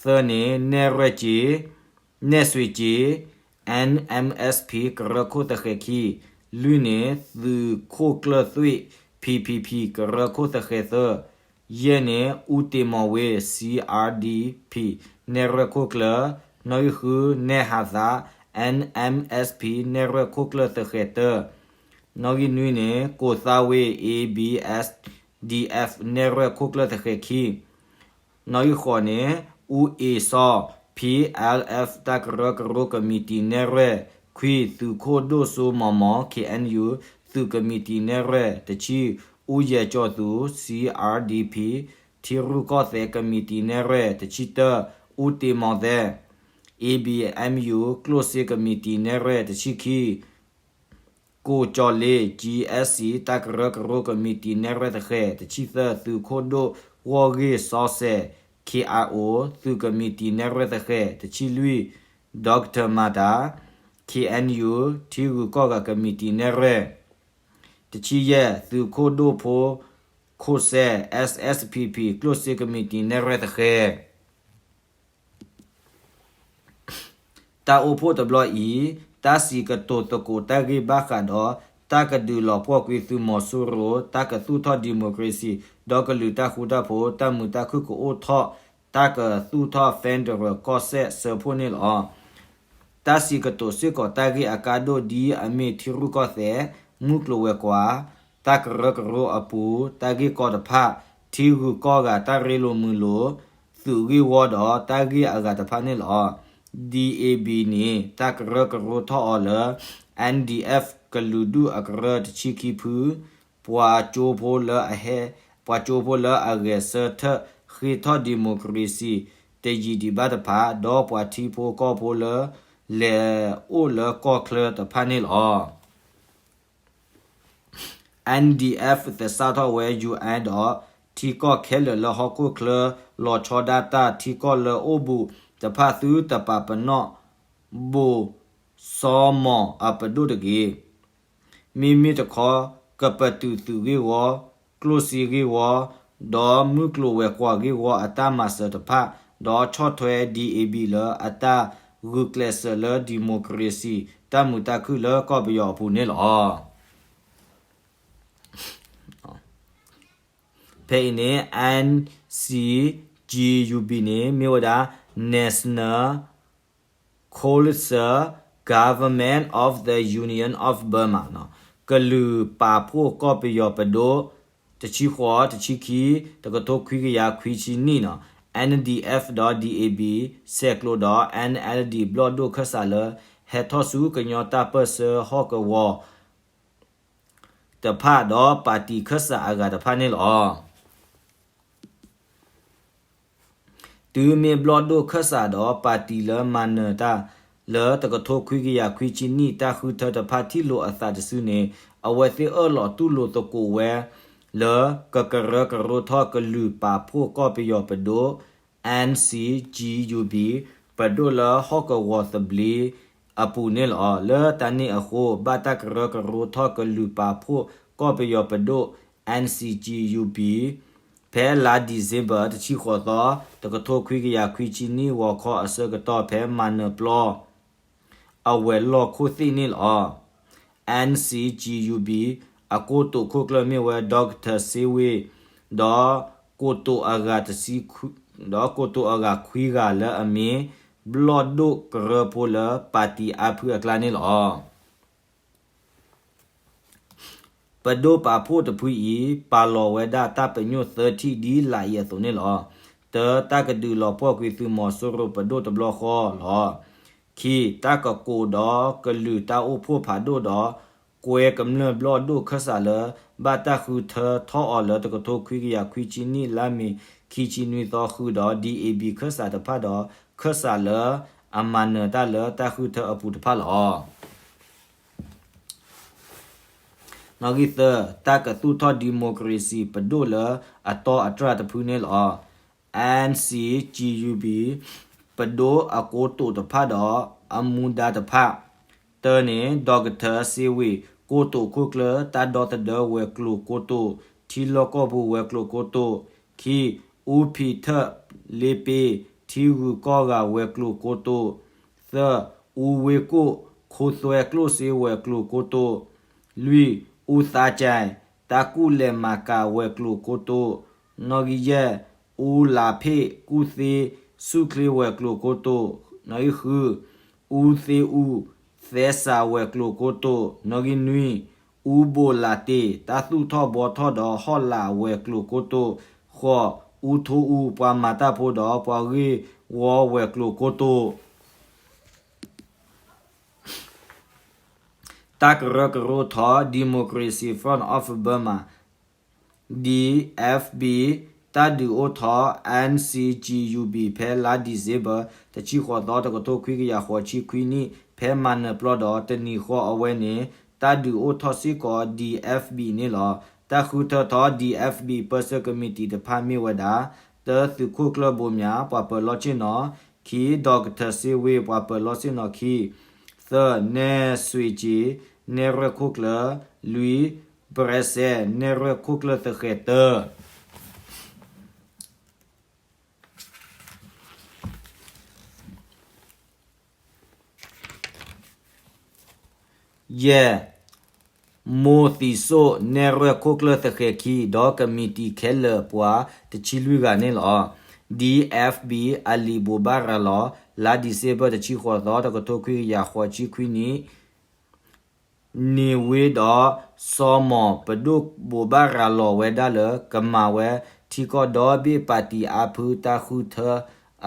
သၢန့ၣ် နဲၣ်ရွဲၣ်က့ နဲၣ်စွ့က့ NMSP ကရၢခိၣ်သဃဲၤခံ, လွံၢ်န့ၣ် သုးခိၣ်ကျၢၢ်သွ့ၣ် P P P ကရၢခိၣ်သဃဲၤသၢ, ယဲၢ်န့ၣ် အူတ့ၢ်မီၢ်ဝ့ C R D P နဲၣ်ရွဲၣ်ခိၣ်ကျၢၢ်, နီၣ်ဂံၢ်ဃု နဲၣ်ဟးသး N M S P နဲၣ်ရွဲၣ်ခိၣ်ကျၢၢ်သဃဲၤတၢ, နီၣ်ဂံၢ်နွံန့ၣ် ကိၢ်သါဝ့ A B S D F နဲၣ်ရွဲၣ်ခိၣ်ကျၢၢ်သဃဲၤခံ နီၣ်ဂံၢ်ဃိးန့ၣ် အူအ့ၣ်စီၤ P L F တၢ်ကရၢကရိကမံးတံာ်နဲၣ်ရွဲၣ်, ခွံ သုးခိၣ်ဒိၣ်စိမိၢ်မိၢ် K N U သုးကမံးတံာ်နဲၣ်ရွဲၣ်, တဆံ အူယဲၢ်ကၠီၣ်သူ C R D P ထံရူၢ်ကီၢ်သဲးကမံးတံာ်နဲၣ်ရွဲၣ်, တဆံတၢ အူတ့ၢ်မီၢ်သဲ A B M U ကျိၣ်စ့ကမံးတံာ်နဲၣ်ရွဲၣ်, တဆံခံ ကိၢ်ကၠီၣ်လ့ G S C တၢ်ကရၢကရိကမံးတံာ်နဲၣ်ရွဲၣ်သဃဲၤ, တဆံသၢ သုးခိၣ်ဒိၣ်ဂီၢ်ဂ့ၢ်စီၤစဲး K I O သုးကမံးတံာ်နဲၣ်ရွဲၣ်သဃဲၤ, တဆံလွံၢ် Doctor မၤတၢ် K N U ထံဂုၤကီၢ်ဂၤကမံးတံာ်နဲၣ်ရွဲၣ်, တဆံယဲၢ် သုးခိၣ်ဒိၣ်ဖိ ခိၣ်စဲး S S P P ကျိၣ်စ့ကမံးတံာ်နဲၣ်ရွဲၣ်သဃဲၤ တၢ်အိၣ်ဖှိၣ်တဘျီအံၤ တၢ်စံးကတိၤသကိးတၢ်ဂ့ၢ်ဘၣ်ဃးဒီး တၢ်ကဒုးလီၤပှီၢ်ကွံာ်သုးမီၤစိရိၤ တၢ်ကသူၣ်ထီၣ်ဒံၣ်မိၣ်ကရ့စံၣ် ဒီးကလုာ်တၢ်ဃူတၢ်ဖိး တၢ်မုာ်တၢ်ခုၣ်ကအိၣ်ထီၣ် တၢ်ကသူၣ်ထီၣ် federal ကီၢ်စဲၣ်စၢဖှိၣ်န့ၣ်လီၤ. တၢ်စံးကတိၤစ့ၢ်ကီးတၢ်ဂ့ၢ်အကါဒိၣ်ဒ်အမ့ၢ်ထံရူၢ်ကီၢ်သဲး, မုၢ်ကျိၤဝဲၤကွာ်, တၢ်ကရၢကရိအပူၤ, တၢ်ဂ့ၢ်ကီတဖၣ်, ထံဂုၤကီၢ်ဂၤတၢ်ရ့လိာ်မုာ်လိာ်, သုးဂ့ၢ်ဝီဒီးတၢ်ဂ့ၢ်အဂၤတဖၣ်န့ၣ်လီၤ. D A B န့ၣ် တၢ်ကရၢကရိထီၣ်အီၤလၢ N D F ကလုာ်ဒူၣ်အကရၢတဆံခံဖု, ပှၤကၠိဖိလၢအဟဲ, ပှၤကၠိဖိလၢအဂဲၤဆၢထၢၣ် ဃ့ထီၣ်ဒံၣ်မိၣ်ကရ့စံၣ် တယံာ်ဒံးဘၣ်တဖၣ်, ဒီးပှၤထံဖိကီၢ်ဖိလၢ လဲၤအိၣ်လၢကီၢ်ချၢတဖၣ်န့ၣ်လီၤ. N D F သဆၣ်ထီၣ်ဝဲ U N ဒီး ထံကီၢ်ခဲလၢာ်လၢဟီၣ်ခိၣ်ချၢ လီၤဆီဒၣ်တၢ်ထံကီၢ်လၢအိၣ်ဘူးတဖၣ် သုတပာ်ပနီၣ် ဘိၣ်စီၤမီၣ်အပဒိၣ်တဂ့ၤ. မ့မ့ၢ်တခီ ကပတုာ်သုးဂ့ၢ်ဝီ, ကျိၣ်စ့ဂ့ၢ်ဝီ, ဒီးမုၢ်ကျိၤဝဲၤကွာ်ဂ့ၢ်ဝီအတၢ်မၤစၢၤတဖၣ်, ဒီးဆီၣ်ထွဲ D A B လၢအတၢ်ဂုာ်ကျဲးစၢးလၢဒံၣ်မိၣ်ကရ့စံၣ် တၢ်မုာ်တၢ်ခုၣ်လၢကီၢ်ပယီၤအပူၤန့ၣ်လီၤ. ဖဲအံၤန့ၣ် N C G U B န့ၣ် မ့ၢ်ဝဲဒၣ် National Council Government of the Union of Burma နီၤ, ကလုာ်ပာ်ဖှိၣ်ကီၢ်ပယီၤပဒိၣ် တဆံဃိး တဆံခံ တကထိခွံကယၤခွံဆံနံၣ်နီၤ, N D F ဒီး D A B ဆဲးကျိးဒီး N L D ဘျီၣ်ဒိၣ်ခၢၣ်စးလၢ ဟဲထီၣ်ဆူကညီတၢ်ပၢၢ်ဆၢဟီၣ်ကဝီၤ တဖၣ်ဒီးပၣ်တံၣ်ခၢၣ်စးအဂၤတဖၣ်န့ၣ်လီၤ. တုၤမ့ၢ်ဘျီၣ်ဒိၣ်ခၢၣ်စးဒီးပၣ်တံၣ်လၢမၤနၢၤတၢ် လၢတကထိခွံကယၤခွံဆံနံၣ်တၢ်ဃုထၢတဖၣ်ထံၣ်လိာ်အသးတစုန့ၣ် အဝဲသ့ၣ်အၢၣ်လီၤတူၢ်လိာ်သကိးဝဲ လၢကကရၢကရိထီၣ်ကလုာ်ပာ်ဖှိၣ်ကီၢ်ပယီၤပဒိၣ် N C G U B ပဒိၣ်လၢဟီၣ်ကဝီၤသဘျ့အပူၤန့ၣ်လီၤ. လၢတၢ်န့ၣ်အဃိ ဘၣ်တၢ်ကရၢကရိထီၣ်ကလုာ်ပာ်ဖှိၣ်ကီၢ်ပယီၤပဒိၣ် N C G U B ဖဲလါ December တဆံဃိးသီ တကထိခွံကယၤခွံဆံနံၣ် ဂီၤခီအဆၢကတီၢ် ဖဲမၤနၢၤပျီ အဝဲၤလီၢ်ခိၣ်သ့ၣ်န့ၣ်လီၤ. N C G U B အကိတိာ်ခိၣ်ကျၢၢ်မ့ၢ်ဝဲ Doctor စ့ဝ့ၣ် ဒီးကိတိာ်အဂၤတဆံ ဒီးကိတိာ်အဂၤခွံဂၤလၢအမ့ၢ် ဘျီၣ်ဒိၣ်ကရၢဖိလၢပၣ်တံၣ်အါဖုအကျါန့ၣ်လီၤ. ပဒိၣ်ပာ်ဖှိၣ်တဖုအံၤ ပာ်လီၤဝဲဒၣ်တၢ်ပညိၣ်သၢထံၣ်ဒ်လာ်အံၤအသိးန့ၣ်လီၤ. တၢ တၢ်ကဒုးလီၤပှီၢ်ကွံာ်သုးမီၤစိရိၤပဒိၣ်တဘျီဃီလီၤ. ခံ တၢ်ကကိးဒီးကလုာ်တၢ်အိၣ်ဖှိၣ်ဖးဒိၣ်ဒီး ကွဲကမျၢၢ်ဘျီၣ်ဒိၣ်ခၢၣ်စးလၢ ဘၣ်တၢ်ဃုထၢထီၣ်အီၤလၢတကထိခွံကယၤခွံဆံနံၣ် လါမ့ၤခံဆံနွံသီဃုာ်ဒီး D A B ခၢၣ်စးတဖၣ်ဒီး ခၢၣ်စးလၢအမၤနၢၤတၢ်လၢတၢ်ဃုထၢအပူၤတဖၣ်လီၤ. နီၣ်ဂံၢ်သၢ တၢ်ကသူၣ်ထီၣ်ဒံၣ်မိၣ်ကရ့စံၣ်ပဒိၣ်လၢအတီအတြၢ်တဖုန့ၣ်လီၤ. N C G U B ပဒိၣ်အကိတိာ်တဖၣ်ဒီးအမူဒါတဖၣ် တၢန့ၣ် ဒီကထၢစ့ဝ့ၣ် ကိတိာ်ခိၣ်ကျၢၢ် တၢ်ဒီသဒၢဝဲၤကျိၤကိတိာ် ထံလီၢ်ကီၢ်ပူၤဝဲၤကျိၤကိတိာ်, ခံ အူဖံးထၢၣ်လ့ပ့ ထံဂုၤကီၢ်ဂၤဝဲၤကျိၤကိတိာ်, သၢ အူဝ့ကိၣ် ခိသွဲကျိၣ်စ့ဝဲၤကျိၤကိတိာ်, လွံၢ် အူသါကၠဲး တၢ်ကူၣ်လဲၤမၤကၤဝဲၤကျိၤကိတိာ်, နီၣ်ဂံၢ်ယဲၢ်, အူလးဖ့ၣ်ကူၣ်သ့ဆူၣ်ချ့ဝဲၤကျိၤကိတိာ်, နီၣ်ဂံၢ်ဃု, အူသ့အူသဲစးဝဲၤကျိၤကိတိာ်, နီၣ်ဂံၢ်နွံ, အူဘိးလးတ့ၢ် တၢ်သူၣ်ထီၣ်ဘှီထီၣ်ဒီးဟီၣ်လာ်ဝဲၤကျိၤကိတိာ်, ဃိး, အူထိအူ ပှၤမၤတၢ်ဖိဒီးပှၤဂ့ၢ်ဝီဝဲၤကျိၤကိတိာ်. တၢ်ကရၢကရိထီၣ် Democracy Front of Burma, D F B တၢ်ဒုးအိၣ်ထီၣ် N C G U B ဖဲလါဒံၣ်စ့ဘၢၣ် တဆံဃိးသီ တကထိခွံကယၤဃိးဆံခွံနံၣ် ဖဲမၤနၢၤပျီဒီးတနံၤဃီအဝဲန့ၣ် တၢ်ဒုးအိၣ်ထီၣ်စ့ၢ်ကီး D F B န့ၣ်လီၤ. တၢ်ဃုထၢထီၣ် D F B ပၢဆှၢကမံးတံာ်တဖၣ်မ့ၢ်ဝဲဒၣ် တၢ သုးခိၣ်ကျၢၢ်ဘိးမၠး ပှၤပၢၤလီၢ်ဆ့ၣ်နီၤ, ခံ ဒီကထၢၣ်စ့ဝ့ ပှၤပၢၤလီၢ်ဆ့ၣ်နီၤခံ, သၢ နဲၣ်စွ့ကၠ့ နဲၣ်ရွဲၣ်ခိၣ်ကျၢၢ်, လွံၢ် ဘြဲးစဲး နဲၣ်ရွဲၣ်ခိၣ်ကျၢၢ်သဃဲၤတၢ ယဲၢ် မိၢ်သံစိၣ် နဲၣ်ရွဲၣ်ခိၣ်ကျၢၢ်သဃဲၤခံ ဒီးကမံးတံာ်ခဲလၢာ်ပှၤတဆံလွံၢ်ဂၤန့ၣ်လီၤ. D F B အလံာ်ဘိးဘၣ်ရၤလီၤ လါဒံၣ်စ့ဘၢၣ် တဆံဃိးသီ တကထိခွံကယၤဃိးဆံခွံနံၣ် န့ၣ်ဝ့ဒီး စီၤမီၢ်ပဒိၣ်ဘိးဘၣ်ရၤလီၤဝဲဒၣ်လၢ ကမၤဝဲထံကီၢ်ဒီဘ့ၣ်ပၣ်တံၣ်အါဖုတၢ်ဃုထၢ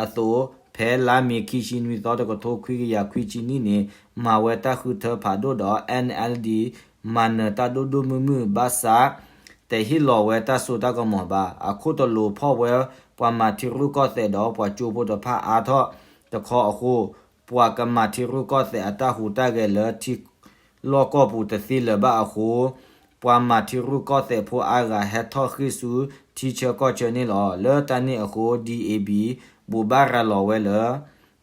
အသိး, ဖဲလါမ့ၤခံဆံနွံသီ တကထိခွံကယၤခွံဆံနံၣ်န့ၣ် မၤဝဲတၢ်ဃုထၢဖးဒိၣ်ဒီး N L D မၤနၢၤတၢ်ဒိၣ်ဒိၣ်မုၢ်မုၢ်ဘၣ်ဆၣ် တဟ့ၣ်လီၤဝဲတၢ်စိတၢ်ကမီၤဘၣ်. အခိၣ်တလိၤဖီၣ်ဝဲပှၤမၤထံရူၢ်ကီၢ်သဲးဒီးပှၤကၠိဖိတဖၣ်အါထီၣ်တခီအဃိ, ပှၤကမၤထံရူၢ်ကီၢ်သဲးအတၢ်ဟူးတၢ်ဂဲၤလၢထံလီၢ်ကီၢ်ပူၤတသ့လၢၤဘၣ်အဃိ, ပှၤမၤထံရူၢ်ကီၢ်သဲးဖိအါဂၤဟဲထီၣ်ဃ့ၢ်ဆူထံဆၢကီၢ်ဆၢန့ၣ်လီၤ. လၢတၢ်န့ၣ်အဃိ D A B ဘိးဘၣ်ရၤလီၤဝဲလၢ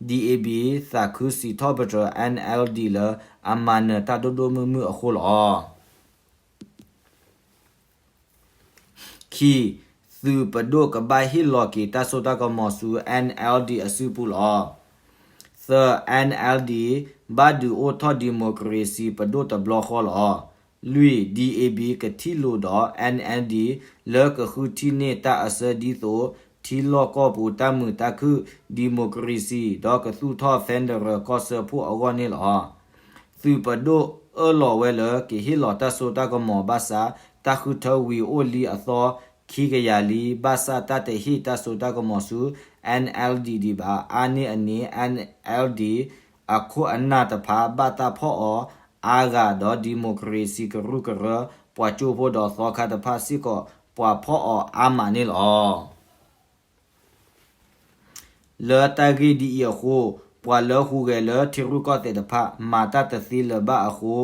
D A B သးခုစံးထီၣ်ပတြၢၤ N L D လၢအမၤနၢၤတၢ်ဒိၣ်ဒိၣ်မုၢ်မုၢ်အဃိလီၤ. ခံ, သုးပဒိၣ်ကဘၣ်ဟ့ၣ်လီၤက့ၤတၢ်စိတၢ်ကမီၤဆူ N L D အစုပူၤလီၤ. သၢ, N L D ဘၣ်ဒုးအိၣ်ထီၣ် democracy ပဒိၣ်တဘျီဃီလီၤ. လွံၢ်, D A B ကထံၣ်လိာ်ဒီး N L D လၢကဃုထံၣ်န့ၢ်တၢ်အစၢဒ်သိး ထံလီၢ်ကီၢ်ပူၤတၢ်မုာ်တၢ်ခုၣ် democracy ဒီးကသူၣ်ထီၣ် federal ကီၢ်စၢဖှိၣ်အဂီၢ်န့ၣ်လီၤ. သုးပဒိၣ်အၢၣ်လီၤဝဲလၢကဟ့ၣ်လီၤတၢ်စိတၢ်ကမီၤဘၣ်ဆၣ် တၢ်ဃုထၢဝံၤအိၣ်လံအသီခံကယၤလံ ဘၣ်ဆၣ်တၢ်တဟ့ၣ်တၢ်စိတၢ်ကမီၤဆူ N L D ဒံးဘၣ်. အါန့ၢ်အန့ၣ် N L D အခိၣ်အနၢ်တဖၣ်ဘၣ်တၢ်ဖီၣ်အီၤအါဂၤဒီး democracy ကရူၢ်ကရၢ ပှၤကၠိဖိဒီးသီခါတဖၣ်စ့ၢ်ကီး ပှၤဖီၣ်အီၤအါမးန့ၣ်လီၤ. လၢတၢ်ဂ့ၢ်ဒ်အံၤအဃိ, ပှၤလၢဟူးဂဲၤလၢထံရူၢ်ကီၢ်သဲးတဖၣ် မၤတၢ်တသ့လၢၤဘၣ်အဃိ,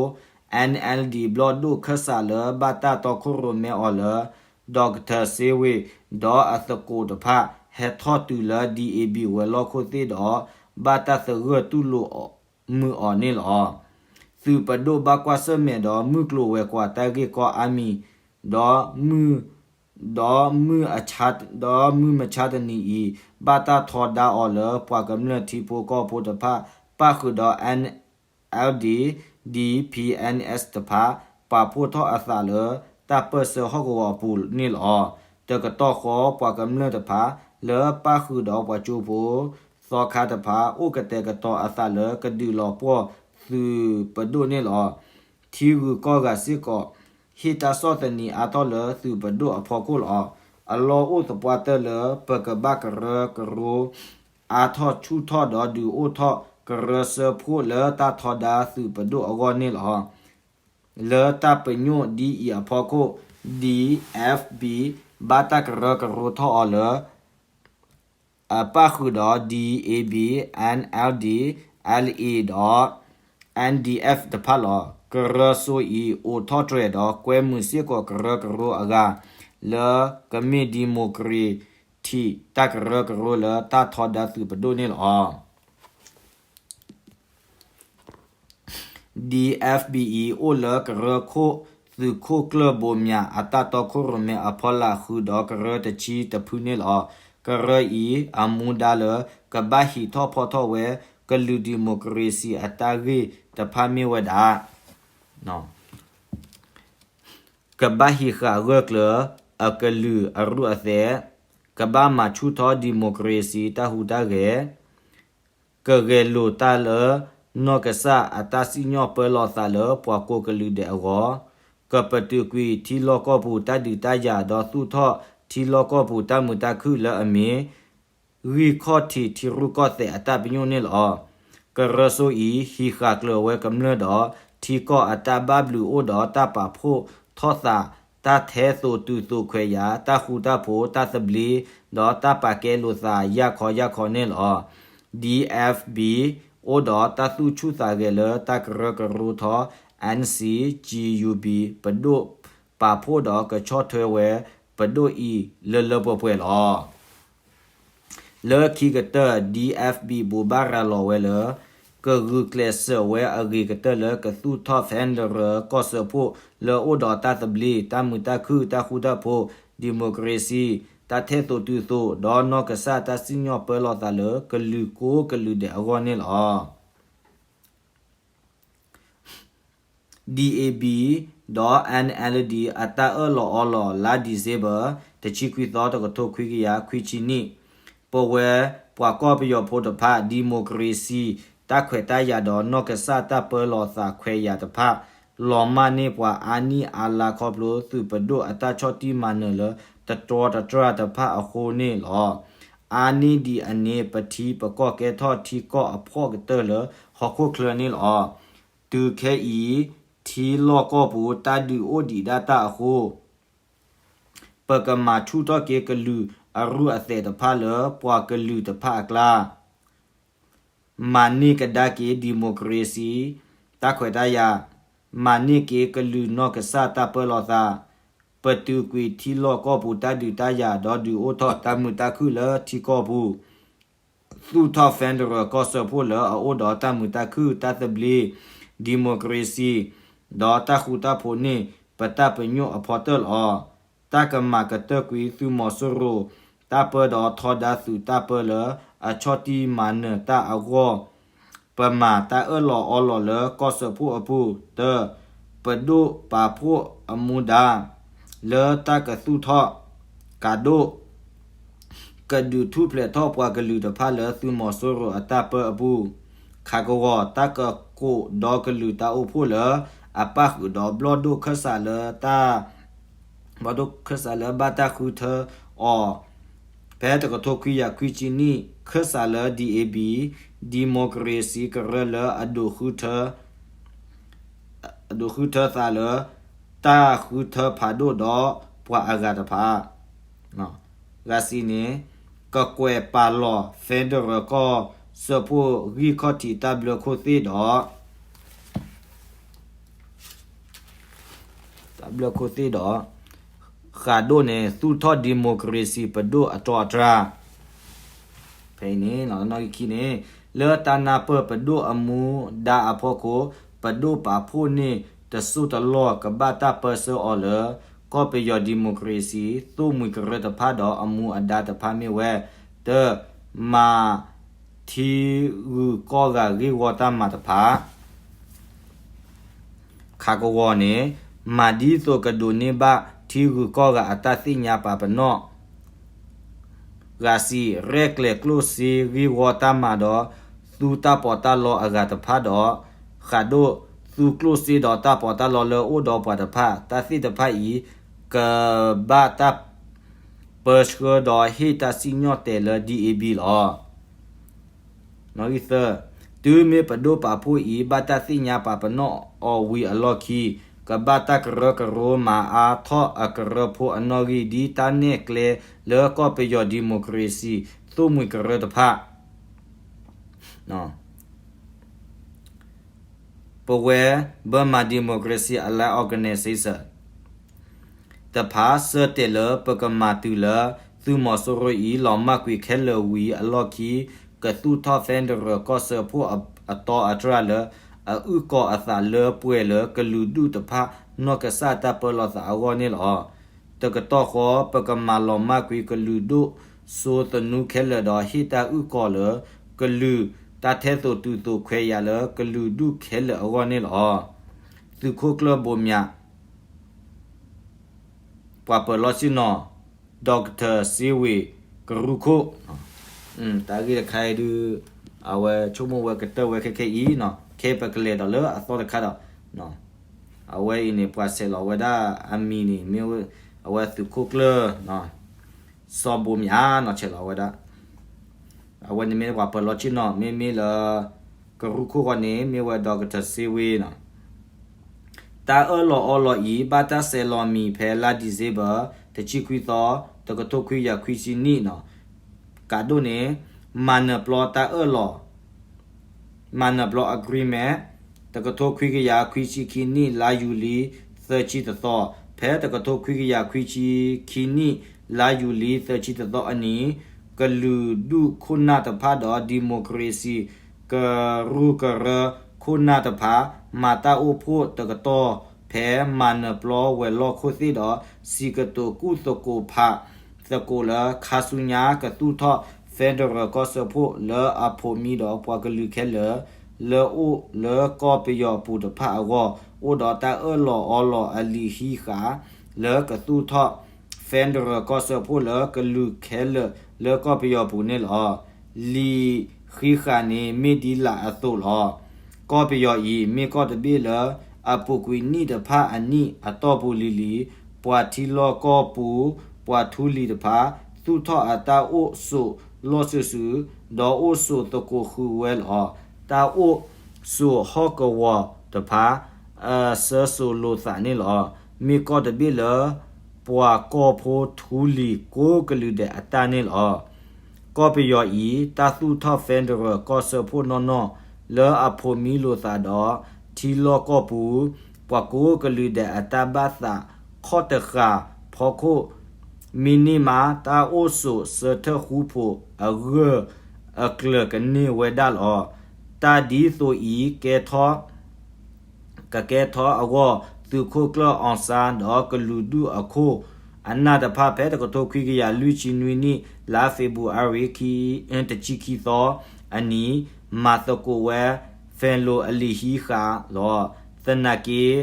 N L D ဘျီၣ်ဒိၣ်ခၢၣ်စးလၢဘၣ်တၢ်တီခိၣ်ရိၣ်မဲအီၤလၢ ဒီကထၢၣ်စ့ဝ့ ဒီးအသကိးတဖၣ် ဟဲထီၣ်တုၤလၢ D A B ဝဲၤလီၢ်ခိၣ်သ့ၣ်ဒီး ဘၣ်တၢ်သဂၢၢ်တူၢ်လိာ်မုာ်အီၤန့ၣ်လီၤ. သုးပဒိၣ်ဘၣ်ကွၢ်ဆၢၣ်မဲာ်ဒီးမုၢ်ကျိၤဝဲၤကွာ်တၢ်ဂ့ၢ်ကီအါမံၤ, ဒီးမုၢ် ဒီးမုၢ်အဆါ ဒီးမုၢ်မဆါတနံၤအံၤ ဘၣ်တၢ်ထီဒါအီၤလၢ ပှၤကမျၢၢ်ထံဖိကီၢ်ဖိတဖၣ် ပၣ်ဃုာ်ဒီး N L D D P N S တဖၣ် ပာ်ဖှိၣ်ထီၣ်အသးလၢ တၢ်ပၢၢ်ဆၢဟီၣ်ကဝီၤအပူၤန့ၣ်လီၤ. တကတီၢ်ဃီ ပှၤကမျၢၢ်တဖၣ် လၢပၣ်ဃုာ်ဒီးပှၤကၠိဖိ သီခါတဖၣ် အိၣ်ကတဲာ်ကတီၤအသးလၢ ကဒုးလီၤပှီၢ်သုးပဒိၣ်န့ၣ်လီၤ. ထံဂုၤကီၢ်ဂၤစ့ၢ်ကီး ဟ့ၣ်တၢ်ဆီၣ်သနံးအါထီၣ်လၢသုးပဒိၣ်အဖီခိၣ်လီၤ. အလီၢ်အိၣ်သပှၢ်တၢၢ်လၢ ပကဘၣ်ကရၢကရိ အါထီၣ်ဆူၣ်ထီၣ်ဒီးဒုးအိၣ်ထီၣ် ကရၢစၢဖှိၣ်လၢတၢ်ထီဒါသုးပဒိၣ်အဂီၢ်န့ၣ်လီၤ. လၢတၢ်ပညိၣ်ဒ်အံၤအဖီခိၣ် D F B ဘၣ်တၢ်ကရၢကရိထီၣ်အီၤလၢ အပၣ်ဃုာ်ဒီး D A B, N L D, L A ဒီး N D F တဖၣ်လီၤ. ကရၢစိၤအံၤ အိးထီၣ်တြဲၤဒီး ကွဲမုာ်စ့ၢ်ကီးကရၢကရိအဂၤ လၢကမ့ၢ် democracy တၢ်ကရၢကရိလၢတၢ်ထီဒါသုးပဒိၣ်န့ၣ်လီၤ. D F B အံၤ အိၣ်လၢကရၢခိၣ်သုးခိၣ်ကျၢၢ်ဘိးမၠး အတၢ်တီခိၣ်ရိၣ်မဲအဖီလာ်ဃုာ်ဒီးကရၢတဆံတဖုန့ၣ်လီၤ. ကရၢအံၤ အမူဒါလၢ ကဘၣ်ဟံးထီၣ်ဖီထီၣ်ဝဲ ကလုာ် democracy အတၢ်ဂ့ၢ်တဖၣ်မ့ၢ်ဝဲဒၣ် ကဘၣ်ဟံးဃာ်ဂၢၢ်ကျၢၤ အကလုာ်အရူၢ်အသဲး, ကဘၣ်မၤဆူၣ်ထီၣ် democracy တၢ်ဟူးတၢ်ဂဲၤ, ကဂဲၤလိာ်တၢ်လၢ နီၢ်ကစၢ်အတၢ်စံၣ်ညီၣ်ပၢလီၤသးလၢပှၤကိးကလုာ်ဒဲးအဂီၢ်, ကပတုာ်ကွံာ်ထံလီၢ်ကီၢ်ပူၤတၢ်ဒုးတၢ်ယၤ ဒီးသူၣ်ထီၣ်ထံလီၢ်ကီၢ်ပူၤတၢ်မုာ်တၢ်ခုၣ်လၢအမ့ၢ် ဂံၢ်ခီၣ်ထံးထံရူၢ်ကီၢ်သဲးအတၢ်ပညိၣ်န့ၣ်လီၤ. ကရၢစိအံၤ ဟံးဃာ်ကျၢၤဝဲကမျၢၢ်ဒီး ထံကီၢ်အတၢ်ဘၣ်ဘျုးအိၣ်ဒီးတၢ်ပာ်ဖှိၣ်ထီၣ်သး တၢ်ထဲသိးတုၤသိးခွဲးယာ်, တၢ်ဃူတၢ်ဖိး, တၢ်သဘျ့, ဒီးတၢ်ပာ်ကဲလိာ်သးယၢ်ခီယၢ်ခီန့ၣ်လီၤ. ဒီး DFB အိၣ်ဒီးတၢ်သူၣ်ဆူၣ်သးဂဲၤလၢတၢ်ကရၢကရိထီၣ် NCGUB ပဒိၣ်ပာ်ဖှိၣ်ဒီးကဆီၣ်ထွဲဝဲပဒိၣ်အံၤလၢလၢပှဲၤပှဲၤလီၤ. လၢခံကတၢၢ် DFB ဘိးဘၣ်ရၤလီၤဝဲလၢ ကဂုာ်ကျဲးစၢးဝဲအဂ့ၤကတၢၢ်လၢကသူၣ်ထီၣ် federal ကီၢ်စၢဖှိၣ်လၢအိၣ်ဒီးတၢ်သဘျ့, တၢ်မုာ်တၢ်ခုၣ်, တၢ်ဃူတၢ်ဖိး, democracy, တၢ်ထဲသိးတုၤသိး, ဒီးနီၢ်ကစၢ်တၢ်စံၣ်ညီၣ်ပၢလီၤသးလၢကလုာ်ကိးကလုာ်ဒဲးအဂီၢ်န့ၣ်လီၤ. DAB ဒီး NLD အတၢ်အၢၣ်လီၤအီလီၤလါ December တဆံခွံသီ တကထိခွံကယၤခွံဆံနံၣ်, ပဝဲပှၤကီၢ်ပယီၤဖိတဖၣ် democracy တၢ်ခွဲးတၢ်ယာ်ဒီးနီၢ်ကစၢ်တၢ်ပၢလီၤသးခွဲးယာ်တဖၣ် လီၤမၢ်န့ၢ်ပှၤအါနံၣ်အါလါခီဖျိသုးပဒိၣ်အတၢ်ဆီၣ်တံၢ်မၤနၢၤလၢတတြီတတြၢ်တဖၣ်အဃိန့ၣ်လီၤ. အါန့ၢ်ဒံးအန့ၣ် ပထံပကီၢ်ကဲထီၣ်ထံကီၢ်အဖှီၣ်ကတၢၢ်လၢဟီၣ်ခိၣ်ချၢန့ၣ်လီၤ. တုၤခဲအံၤ ထံလီၢ်ကီၢ်ပူၤတၢ်ဒုးအိၣ်ဒံးဒၣ်တၢ်အဃိ ပကမၤဆူၣ်ထီၣ်က့ၤကလုာ်အရူၢ်အသဲးတဖၣ်လၢပှၤကလုာ်တဖၣ်အကျါ မၤန့ၢ်ကဒါက့ၤ democracy တၢ်ခွဲးတၢ်ယာ်, မၤန့ၢ်က့ၤကလုာ်နီၢ်ကစၢ်တၢ်ပၢလီၤသး, ပတုာ်ကွံာ်ထံလီၢ်ကီၢ်ပူၤတၢ်ဒုးတၢ်ယၤ ဒီးဒုးအိၣ်ထီၣ်တၢ်မုာ်တၢ်ခုၣ်လၢထံကီၢ်ပူၤ, သူၣ်ထီၣ် federal ကီၢ်စၢဖှိၣ်လၢအအိၣ်ဒီးတၢ်မုာ်တၢ်ခုၣ် တၢ်သဘျ့, democracy ဒီးတၢ်ဃူတၢ်ဖိးန့ၣ် ပတၢ်ပညိၣ်အဖီတၢၢ်လီၤ. တၢ်ကမၤကတၢၢ်ကွံာ်သုးမီၤစိရိၤ တၢ်ပၢဒီးထီဒါသုးတၢ်ပၢလၢအဆီၣ်တံၢ်မၤနၢၤတၢ်အဂီၢ်, ပမၤတၢ်အၢၣ်လီၤအီလီၤလၢကီၢ်စၢဖှိၣ်အပူၤ, တၢ, ပဒိၣ်ပာ်ဖှိၣ်အမူဒါ လၢတၢ်ကသူၣ်ထီၣ် ကးဒိၣ် ကဒုးထူၣ်ဖျဲးထီၣ်ပှၤကလုာ်တဖၣ်လၢသုးမီၤစိရိၤအတၢ်ပၢအပူၤ, ခးကဝီၤ တၢ်ကကိးဒီကလုာ်တၢ်အိၣ်ဖှိၣ်လၢအပၣ်ဃုာ်ဒီးဘျီၣ်ဒိၣ်ခၢၣ်စးလၢတၢ် ဘျီၣ်ဒိၣ်ခၢၣ်စးလၢဘၣ်တၢ်ဃုထၢအီၤ, ဖဲတကထိခွံကယၤခွံဆံနံၣ် ခၢၣ်စးလၢ DAB, democracy ကရၢလၢအဒိးဃုထၢ အဒိးဃုထၢသးလၢ တၢ်ဃုထၢဖးဒိၣ်ဒီးပှၤအဂၤတဖၣ်, ဂၤစံးန့ၣ် ကကွဲးပာ်လီၤ federal ကီၢ်စၢဖှိၣ်ဂံၢ်ခီၣ်ထံးတၢ်ဘျၢခိၣ်သ့ၣ်ဒီး တၢ်ဘျၢခိၣ်သ့ၣ်ဒီး ဃးဒိၣ်န့ၣ် သူၣ်ထီၣ် democracy ပဒိၣ်အတြီအတြၢ် ဖဲအံၤန့ၣ် နီၣ်ဂံၢ်ခံန့ၣ် လၢတၢ်နၢ်ပၢၢ်ပဒိၣ်အမူဒါအဖီခိၣ် ပဒိၣ်ပာ်ဖှိၣ်န့ၣ် တစိၢ်တလီၢ်ကဘၣ်တၢ်ပၢဆှၢအီၤလၢ ကီၢ်ပယီၤ democracy သိၣ်မှံၤကရၢတဖၣ်ဒီးအမူအဒါတဖၣ်မ့ၢ်ဝဲ တၢ မၤ ထံဂုၤကီၢ်ဂၤဂ့ၢ်ဝီတၢ်မၤတဖၣ် ခးကဝီၤန့ၣ် မၤဒ်သိးကဒိးန့ၢ်ဘၣ်ထံဂုၤကီၢ်ဂၤအတၢ်သ့ၣ်ညါပာ်ပနီၣ် ဂၤစံး ရဲၣ်ကျဲၤကျိၣ်စ့ဂ့ၢ်ဝီတၢ်မၤဒီး သူတၢ်ပီးတၢ်လီအဂၤတဖၣ်ဒီး ဃးဒိၣ် သူကျိၣ်စ့ဒီးတၢ်ပီးတၢ်လီလၢအိၣ်ဒီးပှၤတဖၣ် တၢ်သ့ၣ်တဖၣ်အံၤ ကဘၣ်တၢ်ပၢဆှၢဒီးဟ့ၣ်တၢ်စံၣ်ညီၣ်တဲာ်လၢ DAB လီၤ. နီၣ်ဂံၢ်သၢ, တုၤမ့ၢ်ပဒိၣ်ပာ်ဖှိၣ်အံၤ ဘၣ်တၢ်သ့ၣ်ညါပာ်ပနီၣ်အီၤဝံၤအလီၢ်ခံ ကဘၣ်တၢ်ကရၢကရိမၤအါထီၣ်အကရၢဖိအနီၣ်ဂံၢ် ဒ်တၢ်နဲၣ်ကျဲလၢကီၢ်ပယီၤ democracy သိၣ်မှံၤကရၢတဖၣ် ပဝဲ Burma Democracy Alliance Organization တဖၣ် ဆၢတဲာ်လၢပကမၤတုၤလၢ သုးမီၤစိရိၤအံၤ လီၤမၢ်ကွံာ်ခဲလၢာ်ဝံၤအလီၢ်ခံ ကသူၣ်ထီၣ် federal ကီၢ်စၢဖှိၣ်အတီၤအတြၢ်လၢ အအုၣ်ကီၤအသးလၢပှဲၤလၢကလုာ်ဒူၣ်တဖၣ် နီၢ်ကစၢ်တၢ်ပၢလီၤသးအဂီၢ်န့ၣ်လီၤ. တကတီၢ်ဃီ ပကမၤလီၤမၢ်ကွံာ်ကလုာ်ဒိၣ်စိသနူခဲလၢာ်ဒီး ဟ့ၣ်တၢ်အုၣ်ကီၤလၢ ကလုာ်တၢ်ထဲသိးတုၤသိးခွဲးယာ်လၢကလုာ်ဒူၣ်ခဲလၢာ်အဂီၢ်န့ၣ်လီၤ. သုးခိၣ်ကျၢၢ်ဘိးမၠး ပှၤပၢၤလီၢ်ဆ့ၣ်နီၤ Doctor စ့ဝ့ၤ ကရူၢ်ခိၣ်, တၢ်ဂ့ၢ်တခါအံၤဒုး အဝဲဆိကမိၣ်ဝဲကတၢၢ်ဝဲခဲခဲအံၤနီၤ, ခဲပကလဲၤဒီးလၢအသီတခါဒီး အဝဲအံၤန့ၣ် ပှၤဆဲးလီၤဝဲဒၣ်အမံၤန့ၣ် မ့ၢ်အဝဲသုးခိၣ်ကျၢၢ် စီၤဘိးမၠးနီၤ ဆဲးလီၤဝဲဒၣ်. အဝဲန့ၣ်မ့ၢ်ပှၤပၢၤလီၢ်ဆ့ၣ်နီၤ, မ့မ့ၢ်လၢ ကရူၢ်ခိၣ်ဃီန့ၣ် မ့ၢ်ဝဲ Doctor စ့ဝ့ၤနီၤ. တၢ်အၢၣ်လီၤအီလီၤအံၤ ဘၣ်တၢ်ဆဲးလီၤမံၤဖဲလါ December တဆံခွံသီ တကထိခွံကယၤခွံဆံနံၣ်နီၤ, ကးဒိၣ်န့ၣ် မၤနၢၤပျီတၢ်အၢၣ်လီၤ မၤနၢၤပျီ agreement တကထိခွံကယၤခွံဆံခံနံၣ် လါယူၤလံ သၢဆံတသီ, ဖဲတကထိခွံကယၤခွံဆံခံနံၣ် လါယူၤလံ သၢဆံတသီအနံၤ, ကလုာ်ဒူၣ်ခိၣ်နၢ်တဖၣ်ဒီး democracy ကရူၢ်ကရၢခိၣ်နၢ်တဖၣ် မၤတၢ်အိၣ်ဖှိၣ်တကတီၢ် ဖဲမၤနၢၤပျီဝဲၤလီၢ်ခိၣ်သ့ၣ်ဒီး စံးကတိၤကူၣ်သကိးဖးသကိးလၢ ခါဆူညါကသူၣ်ထီၣ် federal ကီၢ်စၢဖှိၣ်လၢအဖိးမံဒီးပှၤကလုာ်ခဲလၢာ် လၢအိၣ်လၢကီၢ်ပယီၤပူၤတဖၣ်အဂီၢ် အိၣ်ဒီးတၢ်အၢၣ်လီၤအီလီၤအလံာ်ဟံးဃာ် လၢကသူၣ်ထီၣ် federal ကီၢ်စၢဖှိၣ်လၢကလုာ်ခဲလၢာ်လၢကီၢ်ပယီၤပူၤန့ၣ်လီၤ. လံာ်ဃံးဃာ်န့ၣ် မ့ၢ်ဒ်လာ်အသိးလီၤ. ကီၢ်ပယီၤအံၤ မ့ၢ်ကီၢ်တဘ့ၣ်လၢ အပူၤကွံာ်နံၣ်တဖၣ်အနံၣ်အတီၢ်ပူၤလံၤလံၤ ပှၤထံလီၢ်ကီၢ်ပူၤ ပှၤထူလံၤတဖၣ် သူၣ်ထီၣ်အတၢ်အိၣ်ဆိးလီၢ်စုာ်စုာ် ဒီးအိၣ်ဆိးသကိးဃုာ်ဝဲလီၤ. တၢ်အိၣ်ဆိးဟီၣ်ကဝီၤတဖၣ် အစၢၤစိၤလိာ်သးန့ၣ်လီၤ. မ့ၢ်ကီၢ်တဘ့ၣ်လၢ ပှၤကီၢ်ဖိထူလံၤကိးကလုာ်ဒဲးအတၢ်န့ၣ်လီၤ. ကီၢ်ပယီၤအံၤ တၢ်သူၣ်ထီၣ် federal ကီၢ်စၢဖှိၣ်နီၢ်နီၢ် လၢအဖိးမံလိာ်သးဒီး ထံလီၢ်ကီၢ်ပူၤ ပှၤကိးကလုာ်ဒဲးအတၢ်ဘၣ်သးခီၣ်တဃာ်ဖီခိၣ် မံန့ၢ်မး တၢ်အိၣ်ဆိးစၢထၢၣ်ဃူဖိးအဂၢၢ်အကျၢၤကန့ၢ်ဝဲဒၣ်လီၤ. တၢ်ဒ်သိးအံၤ ကဲထီၣ် ကကဲထီၣ်အဂီၢ် သုးခိၣ်ကျၢၢ်အီၣ်စၣ် ဒီးကလုာ်ဒူၣ်အခိၣ်အနၢ်တဖၣ် ဖဲတကထိခွံကယၤလွံၢ်ဆံနွံနံၣ် လါ February ခံ တဆံခံသီအနံၤ မၤသကိးဝဲ federal အလံာ်ဟံးဃာ်လီၤ. သနာ်က့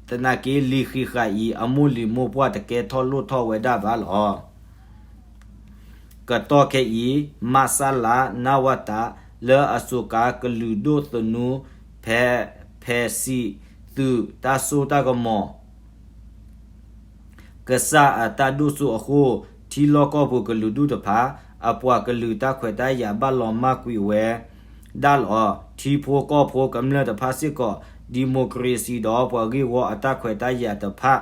သနာ်က့လံာ်ဃံးဃာ်အံၤ အမိၢ်လံၤမိၢ်ပှၢ်တကဲထီၣ်လိၣ်ထီၣ်ဝဲဒၣ်ဘၣ်လီၤ. ကတီၢ်ခဲအံၤ မဆလ နဝတ လၢအစိာ်ကါကလုာ်ဒိၣ်သနူ ဖဲ ဖဲးစံးသုးတၢ်စိတၢ်ကမီၤ ကစၢ်အတၢ်ဒိၣ်စိအဃိ ထံလီၢ်ကီၢ်ပူၤကလုာ်ဒူၣ်တဖၣ် အပှၤကလုာ်တၢ်ခွဲးတၢ်ယာ်ဘၣ်လီၤမၢ်ကွံာ်ဝဲဒၣ်လီၤ. ထံဖိကီၢ်ဖိကမျၢၢ်တဖၣ်စ့ၢ်ကီး democracy ဒီးပှၤဂ့ၢ်ဝီအတၢ်ခွဲးတၢ်ယာ်တဖၣ်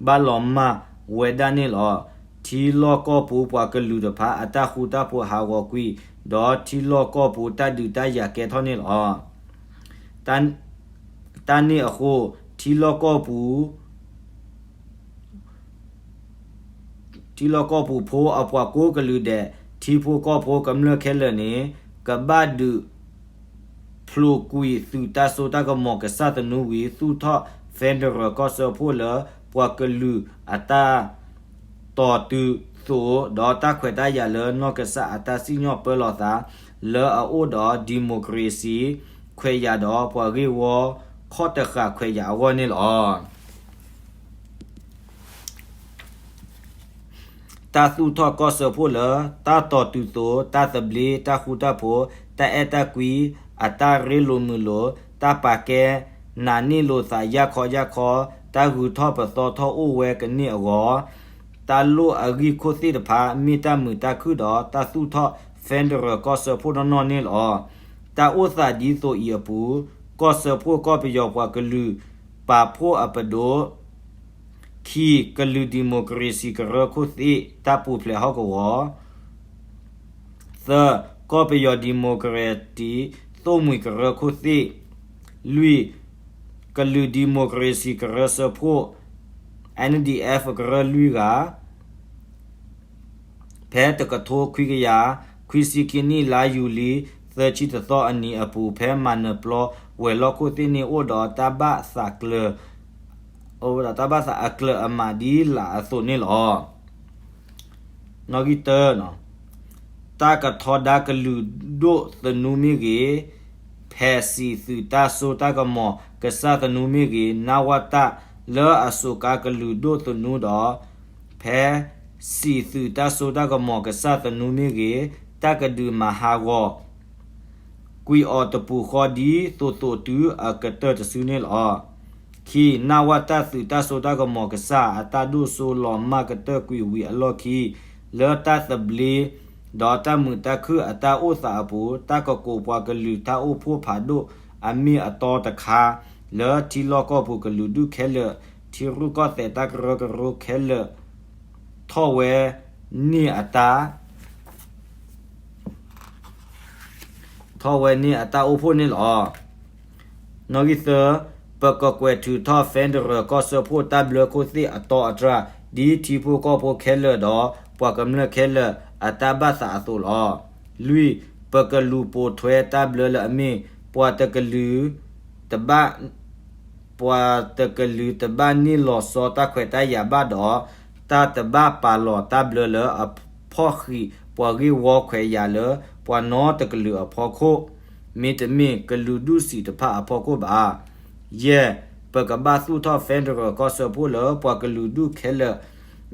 ဘၣ်လီၤမၢ်ဝဲဒၣ်န့ၣ်လီၤ. ထံလီၢ်ကီၢ်ပူၤပှၤကလုာ်တဖၣ်အတၢ်ဃူတၢ်ဖိးဟးဂီၤကွံာ် ဒီးထံလီၢ်ကီၢ်ပူၤတၢ်ဒုးတၢ်ယၤကဲထီၣ်န့ၣ်လီၤ. တၢ်န့ၣ်အဃိ ထံလီၢ်ကီၢ်ပူၤ ထံလီၢ်ကီၢ်ပူၤဖိအပှၤကိးကလုာ်ဒဲး ထံဖိကီၢ်ဖိကမျၢၢ်ခဲလၢာ်န့ၣ် ကဘၣ်ဒုးဖျိးကွံာ်သုးတၢ်စိတၢ်ကမီၤကစၢ်သနူဝံၤ သူၣ်ထီၣ် federal ကီၢ်စၢဖှိၣ်လၢပှၤကလုာ်အတၢ်တီၤတုၤသိး ဒီးတၢ်ခွဲးတၢ်ယာ်လၢနီၢ်ကစၢ်အတၢ်စံၣ်ညီၣ်ပၢလီၤသး လၢအအိၣ်ဒီး democracy ခွဲးယာ်ဒီးပှၤဂ့ၢ်ဝီခီၣ်တဃာ်ခွဲးယာ်အဂီၢ်န့ၣ်လီၤ. တၢ်သူၣ်ထီၣ်ကီၢ်စၢဖှိၣ်လၢ တၢ်တီၤတုၤသိး, တၢ်သဘျ့, တၢ်ဃူတၢ်ဖိး, တၢ်အဲၣ်တၢ်ကွံ, အတၢ်ရ့လိာ်မုာ်လိာ်, တၢ်ပာ်ကဲနာ်န့ၢ်လိာ်သးယၢ်ခီယၢ်ခီ, တၢ်ဂုၤထီၣ်ပသီထီၣ်အိၣ်ဝဲကန့ၢ်အဂီၢ်, တၢ်လိၣ်အဂံၢ်ခိၣ်သ့ၣ်တဖၣ် မ့ၢ်တၢ်မုာ်တၢ်ခုၣ်ဒီး တၢ်သူၣ်ထီၣ် federal ကီၢ်စၢဖှိၣ်နီၢ်နီၢ်န့ၣ်လီၤ. တၢ်အိၣ်သးဒ်သိးအံၤအပူၤ, ကီၢ်စၢဖှိၣ်ကီၢ်ပယီၤပှၤကလုာ် ပာ်ဖှိၣ်အပဒိၣ်, ခံ, ကလုာ် democracy ကရၢခိၣ်သ့ၣ် တၢ်ပူၤဖျဲးဟီၣ်ကဝီၤ, သၢ, ကီၢ်ပယီၤ democracy သိၣ်မှံၤကရၢခိၣ်သ့ၣ်, လွံၢ်, ကလုာ် democracy ကရၢစၢဖှိၣ် NDF ကရၢလွံၢ်ဂၤ ဖဲတကထိခွံကယၤခွံဆံခံနံၣ် လါယူၤလံ သၢဆံတသီအနံၤအပူၤ ဖဲမၤနၢၤပျီဝဲၤလီၢ်ခိၣ်သ့ၣ်န့ၣ် အိၣ်ဒီးတၢ်ဘၣ်သးကျၢၤ အိၣ်ဒီးတၢ်ဘၣ်သးအကျၢၤအမးဒ်လာ်အသိးန့ၣ်လီၤ. နီၣ်ဂံၢ်တၢ, တၢ်ကထီဒါကလုာ်ဒိၣ်သနူမ့ၢ်ဂ့ၤ, ဖဲးစံးသုးတၢ်စိတၢ်ကမီၤကစၢ်သနူမ့ၢ်ဂ့ၤ, နဝတၢ် လၢအစိာ်ကါကလုာ်ဒိၣ်သနူဒီး ဖဲစံၣ်သုးတၢ်စိတၢ်ကမီၤကစၢ်သနူမ့ၢ်ဂ့ၤ, တၢ်ကဒုးမၤဟးဂီၤ ကွံာ်အီၤတပူၤဃီဒ်သိးသိးတုၤအကတၢၢ်တစုန့ၣ်လီၤ. ခံ, နဝတသုးတၢ်စိတၢ်ကမီၤကစၢ်အတၢ်ဒိၣ်စိလီၤမၢ်ကတၢၢ်ကွံာ်ဝံၤအလီၢ်ခံ, လၢတၢ်သဘျ့ ဒီးတၢ်မုာ်တၢ်ခုၣ်အတၢ်အိၣ်သးအပူၤ, တၢ်ကကိးပှၤကလုာ်တၢ်အိၣ်ဖှိၣ်ဖးဒိၣ်အမ့ၢ်အတီတခါ, လၢထံလီၢ်ကီၢ်ပူၤကလုာ်ဒူၣ်ခဲလၢာ်, ထံရူၢ်ကီၢ်သဲးတၢ်ကရၢကရိခဲလၢာ် ထီၣ်ဝဲန့ၢ်အတၢ် ထီၣ်ဝဲန့ၢ်အတၢ်အိၣ်ဖှိၣ်န့ၣ်လီၤ. နီၣ်ဂံၢ်သၢ, ပကကွဲးထုးထီၣ် Federal ကီၢ်စၢဖှိၣ်တၢ်ဘျၢခိၣ်သ့ၣ်အတီအတြၢ် ဒ်ထံဖိကီၢ်ဖိခဲလၢာ်ဒီး ပှၤကမျၢၢ်ခဲလၢာ်အတၢ်ဘၣ်သးအသိးလီၤ. လွံၢ်, ပကလူၤပိာ်ထွဲတၢ်ဘျၢလၢအမ့ၢ် ပှၤတကလုာ်တဘၣ် ပှၤတကလုာ်တဘၣ်န့ၢ်လီၤဆီတၢ်ခွဲးတၢ်ယာ်ဘၣ်ဒီး တၢ်တဘၣ်ပာ်လီၤတၢ်ဘျၢလၢအဖီၣ်ဃံးပှၤဂ့ၢ်ဝီခွဲးယာ်လၢပှၤနီတကလုာ်အဖီခိၣ်, မ့တမ့ၢ်ကလုာ်ဒူၣ်စံာ်တဖၣ်အဖီခိၣ်ဘၣ်. ယဲၢ်, ပကဘၣ်သူၣ်ထီၣ် Federal ကီၢ်စၢဖှိၣ်လၢပှၤကလုာ်ဒူၣ်ခဲလၢာ်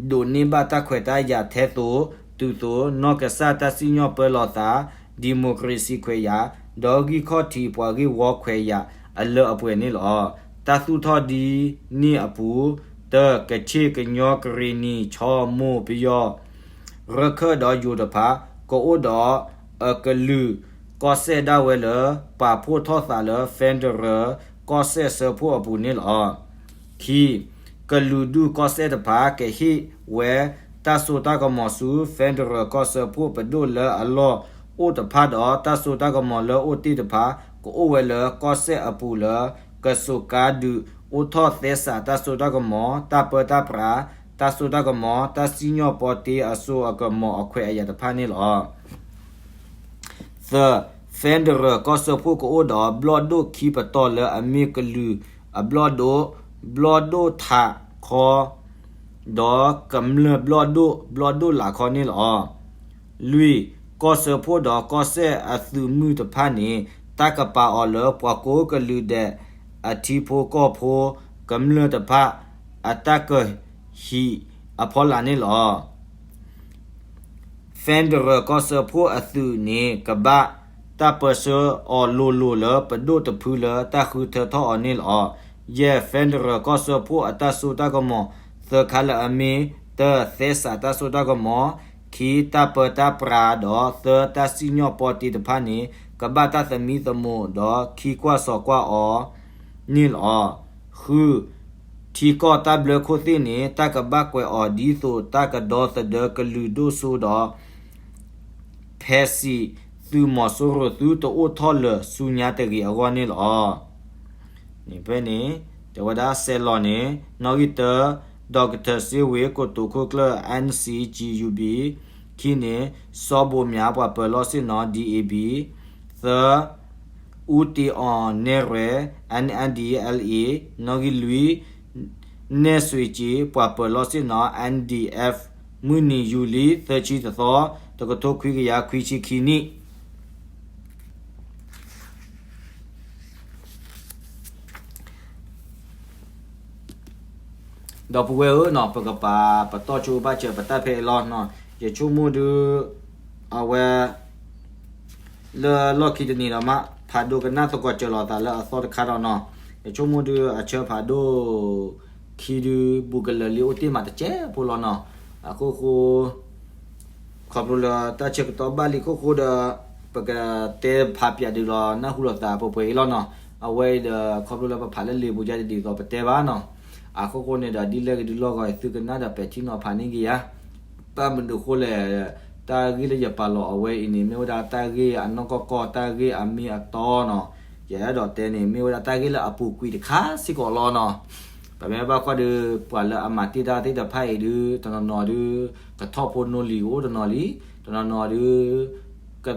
ဒိးန့ၢ်ဘၣ်တၢ်ခွဲးတၢ်ယာ်ထဲသိးတုၤသိး နီၢ်ကစၢ်တၢ်စံၣ်ညီၣ်ပၢလီၤသး ဒံၣ်မိၣ်ခြ့စံခွဲးယာ် ဒီးဂံၢ်ခီၣ်ထံးပှၤဂ့ၢ်ဝီခွဲးယာ်အလၢအပှဲၤန့ၣ်လီၤ. တၢ်သူၣ်ထီၣ်ဒ်န့ၣ်အပူၤ, တၢ, ကခ့ၣ်, ကညီ, ကရ့ၣ်နံၣ်, ခၠီ, မိၢ်, ပယီၤ, ရခၢၣ်ဒီးယိၤတဖၣ် ကအိၣ်ဒီးအကလုာ်ကီၢ်စဲၣ်ဒၣ်ဝဲလၢပာ်ဖှိၣ်ထီၣ်သးလၢ Federal ကီၢ်စဲၣ်စၢဖှိၣ်အပူၤန့ၣ်လီၤ. ခံ, ကလုာ်ဒူၣ်ကီၢ်စဲၣ်တဖၣ် ကဟ့ၣ်ဝဲတၢ်စိတၢ်ကမီၤဆူ Federal ကီၢ်စၢဖှိၣ်ပဒိၣ်လၢအလီၢ်အိၣ်တဖၣ်ဒီး တၢ်စိတၢ်ကမီၤလၢအိၣ်တ့ၢ်တဖၣ် ကအိၣ်ဝဲလၢကီၢ်စဲၣ်အပူၤလၢ ကစိာ်ကါဒုးအိၣ်ထီၣ်သဲစးတၢ်စိတၢ်ကမီၤ, တၢ်ပၢတၢ်ပြး, တၢ်စိတၢ်ကမီၤ, တၢ်စံၣ်ညီၣ်ပီတ့အစိအကမီၤအခွဲးအယာ်တဖၣ်န့ၣ်လီၤ. သၢ, Federal ကီၢ်စၢဖှိၣ်ကအိၣ်ဒီးဘျီၣ်ဒိၣ်ခံပတီၢ်လၢအမ့ၢ်ကလုာ်အဘျီၣ်ဒိၣ်, ဘျီၣ်ဒိၣ်ထးခီ, ဒီးကမျၢၢ်ဘျီၣ်ဒိၣ်, ဘျီၣ်ဒိၣ်လာ်ခီန့ၣ်လီၤ. လွံၢ်, ကီၢ်စၢဖှိၣ်ဒီးကီၢ်စဲၣ်အသုးမုၢ်တဖၣ်န့ၣ် တၢ်ကပာ်အီၤလၢပှၤကိးကလုာ်ဒဲးအထံဖိကီၢ်ဖိ ကမျၢၢ်တဖၣ် အတၢ်ကဟံးအဖီလာ်န့ၣ်လီၤ. Federal ကီၢ်စၢဖှိၣ်အသုးန့ၣ် ကဘၣ်တၢ်ပၢဆှၢအီၤလိၤလိၤလၢပဒိၣ်တဖုလၢတၢ်ဃုထၢထီၣ်အီၤန့ၣ်လီၤ. ယဲၢ်, Federal ကီၢ်စၢဖှိၣ်အတၢ်စိတၢ်ကမီၤ သၢခါလၢအမ့ၢ်, တၢ, သဲစးတၢ်စိတၢ်ကမီၤ, ခံ, တၢ်ပၢတၢ်ပြးဒီး သၢ, တၢ်စံၣ်ညီၣ်ပီတ့တဖၣ်န့ၣ် ကဘၣ်တၢ်သမံသမိးဒီးခံကွၢ်စိာ်ကွၢ်အီၤန့ၣ်လီၤ. ဃု, ထံကီၢ်တၢ်ဘျၢခိၣ်သ့ၣ်န့ၣ် တၢ်ကဘၣ်ကွဲးအီၤဒ်သိးတၢ်ကဒီသဒၢကလုာ်ဒိၣ်စိဒီး ဖဲစံၣ်သုးမီၤစိရိၤသုတအိၣ်ထီၣ်လၢၤဆူညါတဂ့ၤအဂီၢ်န့ၣ်လီၤ. န့ၣ်ဖဲန့ၣ် တဲဝဲဒၣ်စဲးလီၤန့ၣ် နီၣ်ဂံၢ်တၢ, Doctor စ့ဝ့ၤ ကိတိာ်ခိၣ်ကျၢၢ် N C G U B ခံန့ၣ် စီၤဘိၣ်မၠး ပှၤပၢၤလီၢ်ဆ့ၣ်နီၤ D A B သၢ အူတ့အီၣ်နဲၣ်ရွဲၣ် N N D L A နီၣ်ဂံၢ်လွံၢ် နဲၣ်စွ့ၤက့ၤ ပှၤပၢၤလီၢ်ဆ့ၣ်နီၤ N D F မုၢ်နံၤယူၤလံ သၢဆံတသီ တကထိခွံကယၤခွံဆံခံနံၣ် ဒီပုၢ်ဝဲၢ်ဧၢနီၤ ပကပာ်ပတီၢ်ဆိဘၣ်စၢၤပတၢ်ဖဲအံၤလီၤနီၤ. ယဆိကမိၣ်ဒုး အဝဲ လၢလီၢ်ခံတနံၤဒီးမး ဖးဒိၣ်ကနၣ်သကိးစၢၤလီၤသးလၢအသီတခါဒီးနီၤ. ယဆိကမိၣ်ဒုး အဆၢဖးဒိၣ်ခံဒုး ဘူးကလၢာ်လံအိၣ်တ့ၢ်မးတစဲးဖိလီၤနီၤ. အခိၣ်ဃိ ခီဖျိလၢတၢ်ဆၢကတီၢ်ဘၣ်လံအခိၣ်ဃိဒီး ပကတဲဖးပၠးဒုးလီၤနၢ်ဟူလိာ်သးပှဲၤပှဲၤအံၤလီၤနီၤ. အဝဲအံၤဒီး ခီဖျိလၢပဖးလၢလံာ်ပူၤယါတဒ်သိးပတဲဘၣ်နီၤ. အခိၣ်ဃိန့ၣ်ဒီး ဒ်လဲၣ်ဂ့ၤဒ်လဲၣ်ဂ့ၤ သုကနၣ်ဒီးပဲာ်ထံနီၤဖးန့ၢ်က့ၤယၤ. ဘၣ်မနုၤအဃိလဲၣ်, တၢ်ဂ့ၢ်လၢယပာ်လီၤအဝဲအံၤန့ၣ် မ့ၢ်ဝဲဒၣ်တၢ်ဂ့ၢ်အနီၢ်ကီၢ်ကီၢ် တၢ်ဂ့ၢ်အမ့ၢ်အတီနီၤ. ယအဲၣ်ဒိးတဲန့ၣ် မ့ၢ်ဝဲဒၣ်တၢ်ဂ့ၢ်လၢအပူၤကွံာ်တခါစ့ၢ်ကီးလီၤနီၤ. ပမ့ၢ်ဘၣ်ကွၢ်ဒုး ပှၤလၢအမၤတ့ၢ်တၢ်သ့ၣ်တဖၣ်အံၤဒုး တနီၤနီၤဒုး ကထီၣ်ဖိနီၣ်လံၤအိၣ်တနီၤလံ, တနီၤနီၤဒုး က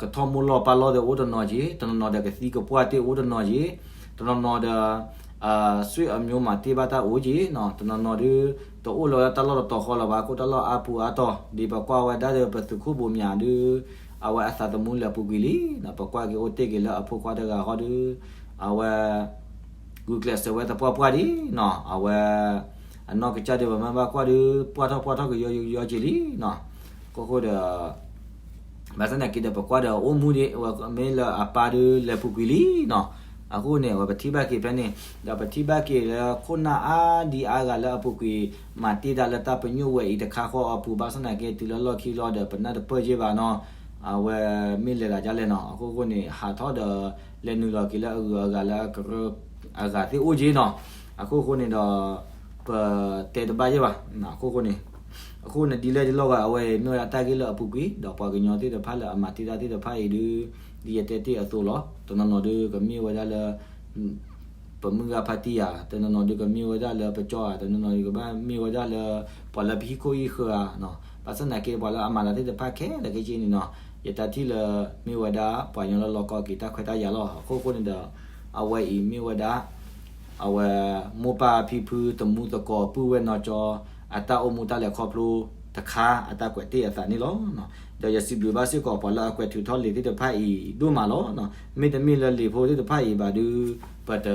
ကထီၣ်မိၢ်လီၢ်ပၢ်လီၢ်ဒီးအိၣ်တနီၤက့ၤ, တနီၤနီၤဒီးကသံကပှၢ်တ့ၢ်အိၣ်တနီၤက့ၤ, တနီၤနီၤဒီး ဆွေမျိုးမၤတ့ၢ်ဘၣ်တၢ်အိၣ်က့ၤနီၤ, တနီၤနီၤဒုး တအိၣ်လၢၤဝဲဒၣ်တၢ်လီၢ်တတီၤဃီလၢၤဘၣ် ကအိၣ်တၢ်လီၢ်အါပူၤအါတီၤ, ဒ်ပကွၢ်ဝဲဒၣ်ဒီးပသုးခိၣ်ဘိၣ်မၠးဒုး အဝဲအသးသမူလဲၤပူၤကွံာ်လံ, ပကွၢ်က့ၤအိၣ်တ့ၢ်က့ၤလၢအဖိခွါတဂၤဃီဒုး အဝဲ ဂုာ်ကျဲးစၢးဝဲသပှၢ်ပှၢ်ဒံးနီၤ, အဝဲ အနီၢ်ကစၢ်ဒုး ပမ့ၢ်ဘၣ်ကွၢ်ဒုး ပှၢ်ထီၣ်ပှၢ်ထီၣ်ကယီကယီက့ၤလံနီၤ. အဃိဃိဒီး ဘၣ်ဆၣ်သနာ်က့ဒီး ပကွၢ်ဒီးအိၣ်မူဒံး အဝဲမ့ၢ်လၢအပၢ်ဒုးလဲၤပူၤကွံာ်လံနီၤ. အဃိန့ၣ် အဝဲပထံၣ်ဘၣ်က့ၤဖဲန့ၣ် ဒီးပထံၣ်ဘၣ်က့ၤလၢခိၣ်နၢ်အါဒံအါဂၤလၢအပူၤကွံာ် မၤတ့ၢ်တၢ်လၢတၢ်ပညိၣ်ဝဲအံၤတခါဃီအပူၤ ဘၣ်ဆၣ်သနာ်က့တုၤလၢလီၢ်ခံလီၤဒီး ပနၢ်တပၢၢ်က့ၤဘၣ်နီၤ. အဝဲမ့ၢ်လဲၤဒ်လဲၣ်နီၤ. အဃိဃိန့ၣ် ဟးထီၣ်ဒီး လဲၤနုာ်လီၤက့ၤလၢအဂုၤအဂၤလၢအကရၢ အဂၤသ့ၣ်အိၣ်က့ၤနီၤ. အဃိဃိန့ၣ်ဒီး ပတဲတဘၣ်ယဲၢ်ဘၣ်. အဃိဃိန့ၣ် အဃိန့ၣ်ဒ်လဲၣ်ဒ်လဲၣ်ဂ့ၤ အဝဲအံၤမ့ၢ်ဝဲဒၣ်တၢ်ဂ့ၢ်လၢအပူၤကွံာ် ဒီးပှၤကညီသ့ၣ်တဖၣ်လၢအမၤတ့ၢ်တၢ်သ့ၣ်တဖၣ်အံၤဒုး ဒ်ယတဲတ့ၢ်အသိးလီၤ. တနီၤနီၤဒုးကမ့ၢ်ဝဲဒၣ်လၢ ပမုၢ်ဂၤဖါတံၢ်ဧါ, တနီၤနီၤဒုးကမ့ၢ်ဝဲဒၣ်လၢပကၠီဧါ, တနီၤနီၤဒုးကဘၣ်မ့ၢ်ဝဲဒၣ်လၢ ပှၤလၢပဟံၣ်ခိၣ်ဟံၣ်ဃၢၤဧါနီၤ. ဘၣ်ဆၣ်သနာ်က့ပှၤလၢအမၤတၢ်သ့ၣ်တဖၣ်ခဲလၢာ်ခဲဆ့န့ၣ်နီၤ ယတၢ်ထံၣ်လၢ မ့ၢ်ဝဲဒၣ်ပှၤကညီလၢလီၤကီက့ၤတၢ်ခွဲးတၢ်ယာ်လီၤ. အဃိဃိန့ၣ်ဒီး အဝဲအံၤမ့ၢ်ဝဲဒၣ် အဝဲ မိၢ်ပၢ်ဖံဖုတမူသကိးပုၢ်ဝဲၢ်နီၢ်ကၠီ အတၢ်အိၣ်မူတၢ်လဲၤခီဖျိတခါ အတၢ်ကွဲးတ့ၢ်အသးန့ၣ်လီၤ. ဒီးယစံးဘျုးဘၣ်စ့ၢ်ကီးပှၤလၢအကွဲးထုးထီၣ်လံာ်သ့ၣ်တဖၣ်အံၤဒိၣ်မးလီၤ. မ့တမ့ၢ်လၢလံာ်ဖိသ့ၣ်တဖၣ်အံၤဘၣ်ဒုး ပတ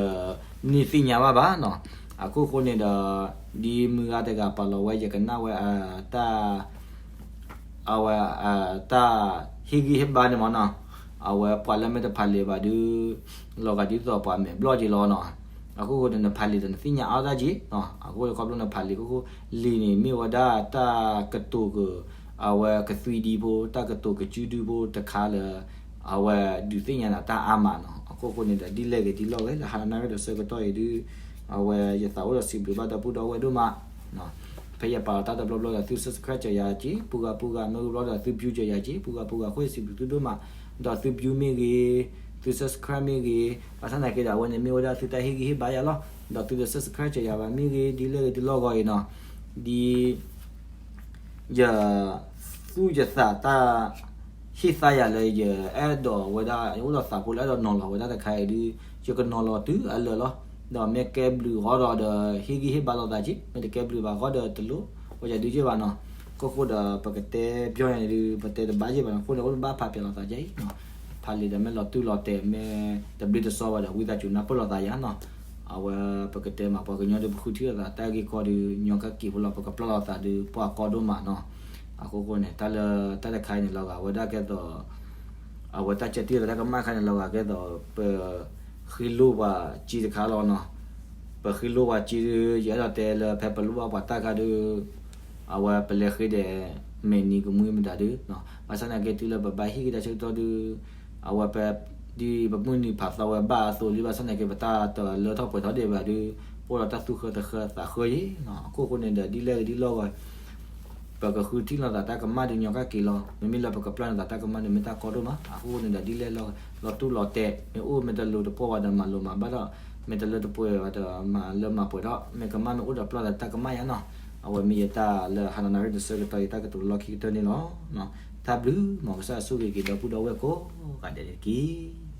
န့ၢ်သ့ၣ်ညါဘၣ်ဘၣ်နီၤ. အဃိဃိန့ၣ်ဒီး ဒ်မုၢ်ဂၤတဂၤပာ်လီၤဝဲ ယကနၣ်ဝဲအတၢ် အဝဲ တၢ်ဟ့ၣ်ဂံၢ်ဟ့ၣ်ဘါန့ၣ်မ့ၢ်နီၤ, အဝဲပှၤလၢမ့ၢ်တဖးလံာ်ဘၣ်ဒုး လီၤဂာ်ဒ်သိးပှၤမဲာ်ဘျီၣ်က့ၤလီၤနီၤ. အဃိဃိန့ၣ် နဖးလံာ်ဒီးနသ့ၣ်ညါအါတၢ်က့ၤ, အဃိခီဖျိနဖးလံာ်ဃိဃိ လံာ်န့ၣ်မ့ၢ်ဝဲဒၣ်တၢ်ကတိၤက အဝဲကသွံဒံဖိ တၢ်ကတိၤကစုဒုဖိတခါလၢ အဝဲဒုးသ့ၣ်ညါနၤတၢ်အါမးနီၤ. အဃိဃိန့ၣ်ဒီး ဒ်လဲၣ်ဂ့ၤဒ်လဲၣ်ဂ့ၤ လၢဟါနၣ်ရံၣ်ဒီးဆၢကတီၢ်အံၤဒုး အဝဲယသးအိၣ်ဒီးစံးဘျုးဘၣ်ဒီပုၢ်ဒီဝဲၢ်ဒိၣ်မး ဖဲယပာ်လီၤတၢ်တဘျီဘျီဒီးသု subscribe စၢၤယၤက့ၤ, ပူၤဂၤပူၤဂၤမ့ၢ်ဂ့ၤဘျီဒီးသု view စၢၤယၤက့ၤ, ပူၤဂၤပူၤဂၤအဃိ ယစံးဘျုးသုဒိၣ်မး, ဒီးသု view မ့ၢ်ဂ့ၤ, သု subscribe မ့ၢ်ဂ့ၤ, ဘၣ်ဆၣ်သနာ်က့ဒီး အဝဲန့ၣ်မ့ၢ်ဝဲဒၣ်သုတၢ်ဟ့ၣ်ဂံၢ်ဟ့ၣ်ဘါယၤလီၤ. ဒီးသုဒီး subscribe စၢၤယၤဘၣ်မ့ၢ်ဂ့ၤ ဒ်လဲၣ်ဂ့ၤဒ်လဲၣ်ဂ့ၤအံၤနီၤ, ဒ် ယ သူၣ်ယသးတၢ် ဟ့ၣ်သါယၤလၢယအဲၣ်ဒိးဝဲဒၣ် ယအိၣ်ဒီးသးဖိလၢအဲၣ်ဒိးနီၤလီၤဝဲဒၣ်တခါအံၤဒုး ယကနီၤလီၤတုၤအလၢာ်လီၤ. ဒီးမ့ၢ်ကဲဘျုးဃီဒီး ဒီးဟ့ၣ်ဂံၢ်ဟ့ၣ်ဘါလိာ်သးက့ၤ, မ့ၢ်တကဲဘျုးဘၣ်ဃီဒီးတလိၣ် ဝဲယၤဒုးက့ၤဘၣ်နီၤ. ခိၣ်ဃိဒီးပကတဲပျီညါန့ၣ်ဒုး ပတဲတဘၣ်ယဲၢ်ဘၣ်နီၤ, အဃိန့ၣ် အိၣ်တဘၣ်ဖးပျဲးလိာ်သးကဲအံၤနီၤ. ဖးလံာ်ဒီးမ့ၢ်လီၤတူၢ်လီၤတဲာ် မ့ၢ်တဘျ့တစီဘၣ်ဒီး ဝံသးစူၤနၢ်ပၢၢ်လိာ်သးယၤနီၤ. အဝဲပကတဲမး ပှၤကညီဒုး ပဃုထံၣ်လိာ်သးတၢ်ဂ့ၢ်ကီဒုး ညီကက့ၤဖိလီၤ ပကပျၢ်လိာ်သးဒုး ပှၤကီဒိၣ်မးနီၤ. အဃိဃိန့ၣ် တၢ်လၢတၢ်တခါအံၤန့ၣ် လီၤဂာ်ဝဲဒၣ်ကဲသိး အဝဲတၢ်ကဲတံၢ်လိာ်သးတၢ်ကမၣ်ခါန့ၣ် လီၤဂာ်ကဲသိး ပဃ့လိၢ်ပှၤက့တခါလီၤနီၤ. ပဃ့လိၢ်ပှၤက့ဒုး ယအဲၣ်ဒိးတဲလၢဖဲပလိၣ်ဘၣ်ပှၤတၢ်ခါဒုး အဝဲပလဲၤဃ့ဒီး မဲာ်နံၤကမှံမတၤဒုး ဘၣ်ဆၣ်သနာ်က့တုၤလၢပဘၣ်ဟ့ၣ်ဂံၢ်တၢ်ဆၢကတီၢ်ဒုး အဝဲပ ဒ်ပမုၢ်နံၤဖးသီဝဲဘၣ်အသိးလံ ဘၣ်ဆၣ်သနာ်က့ ပတၢ်တလၢထီၣ်ပှဲၤထီၣ်ဒံးဘၣ်ဒုး ပအိၣ်ဒီးတၢ်သူၣ်ဃၢသဃၢသးဃၢအံၤနီၤ. အခိၣ်ဃိန့ၣ်ဒီး ဒ်လဲၣ်ဂ့ၤဒ်လဲၣ်ဂ့ၤ ပကဃုထံၣ်လိာ်သးတၢ်ကမၣ်ဒုး ညီကက့ၤလီၤ. မ့မ့ၢ်လၢပကပျၢ်လိာ်သးတၢ်ကမၣ်န့ၣ် မ့ၢ်တၢ်ကီဒိၣ်မး. အဃိန့ၣ်ဒီး ဒ်လဲၣ်လီၤ လီၤတူၢ်လီၤတဲာ် မ့ၢ်အိၣ်မ့ၢ်တလိၤတပှီၢ်ဘၣ်ဒီး မၤလိၤမၤဘၣ်ဒီး မ့ၢ်တလၢတပှဲၤဘၣ်ဒီး မၤလၢမၤပှဲၤဒီး မ့ၢ်ကမၣ်မ့ၢ်အိၣ်ဒီးပျၢ်သးတၢ်ကမၣ်ယါနီၤ. အဝဲမ့ၢ်ယတၢ်လၢဟါနၣ်ရံၣ်တဆၢကတီၢ်အံၤ တၢ်ကတိၤလၢလီၢ်ခံကတၢၢ်န့ၣ်လီၤ. တၢ်ဘျုး မ်ကစၢ်ဆိၣ်ဂ့ၤက့ၤဒီပုၢ်ဒီဝဲၢ်ကိးဂၤဒဲးတက့ၢ်.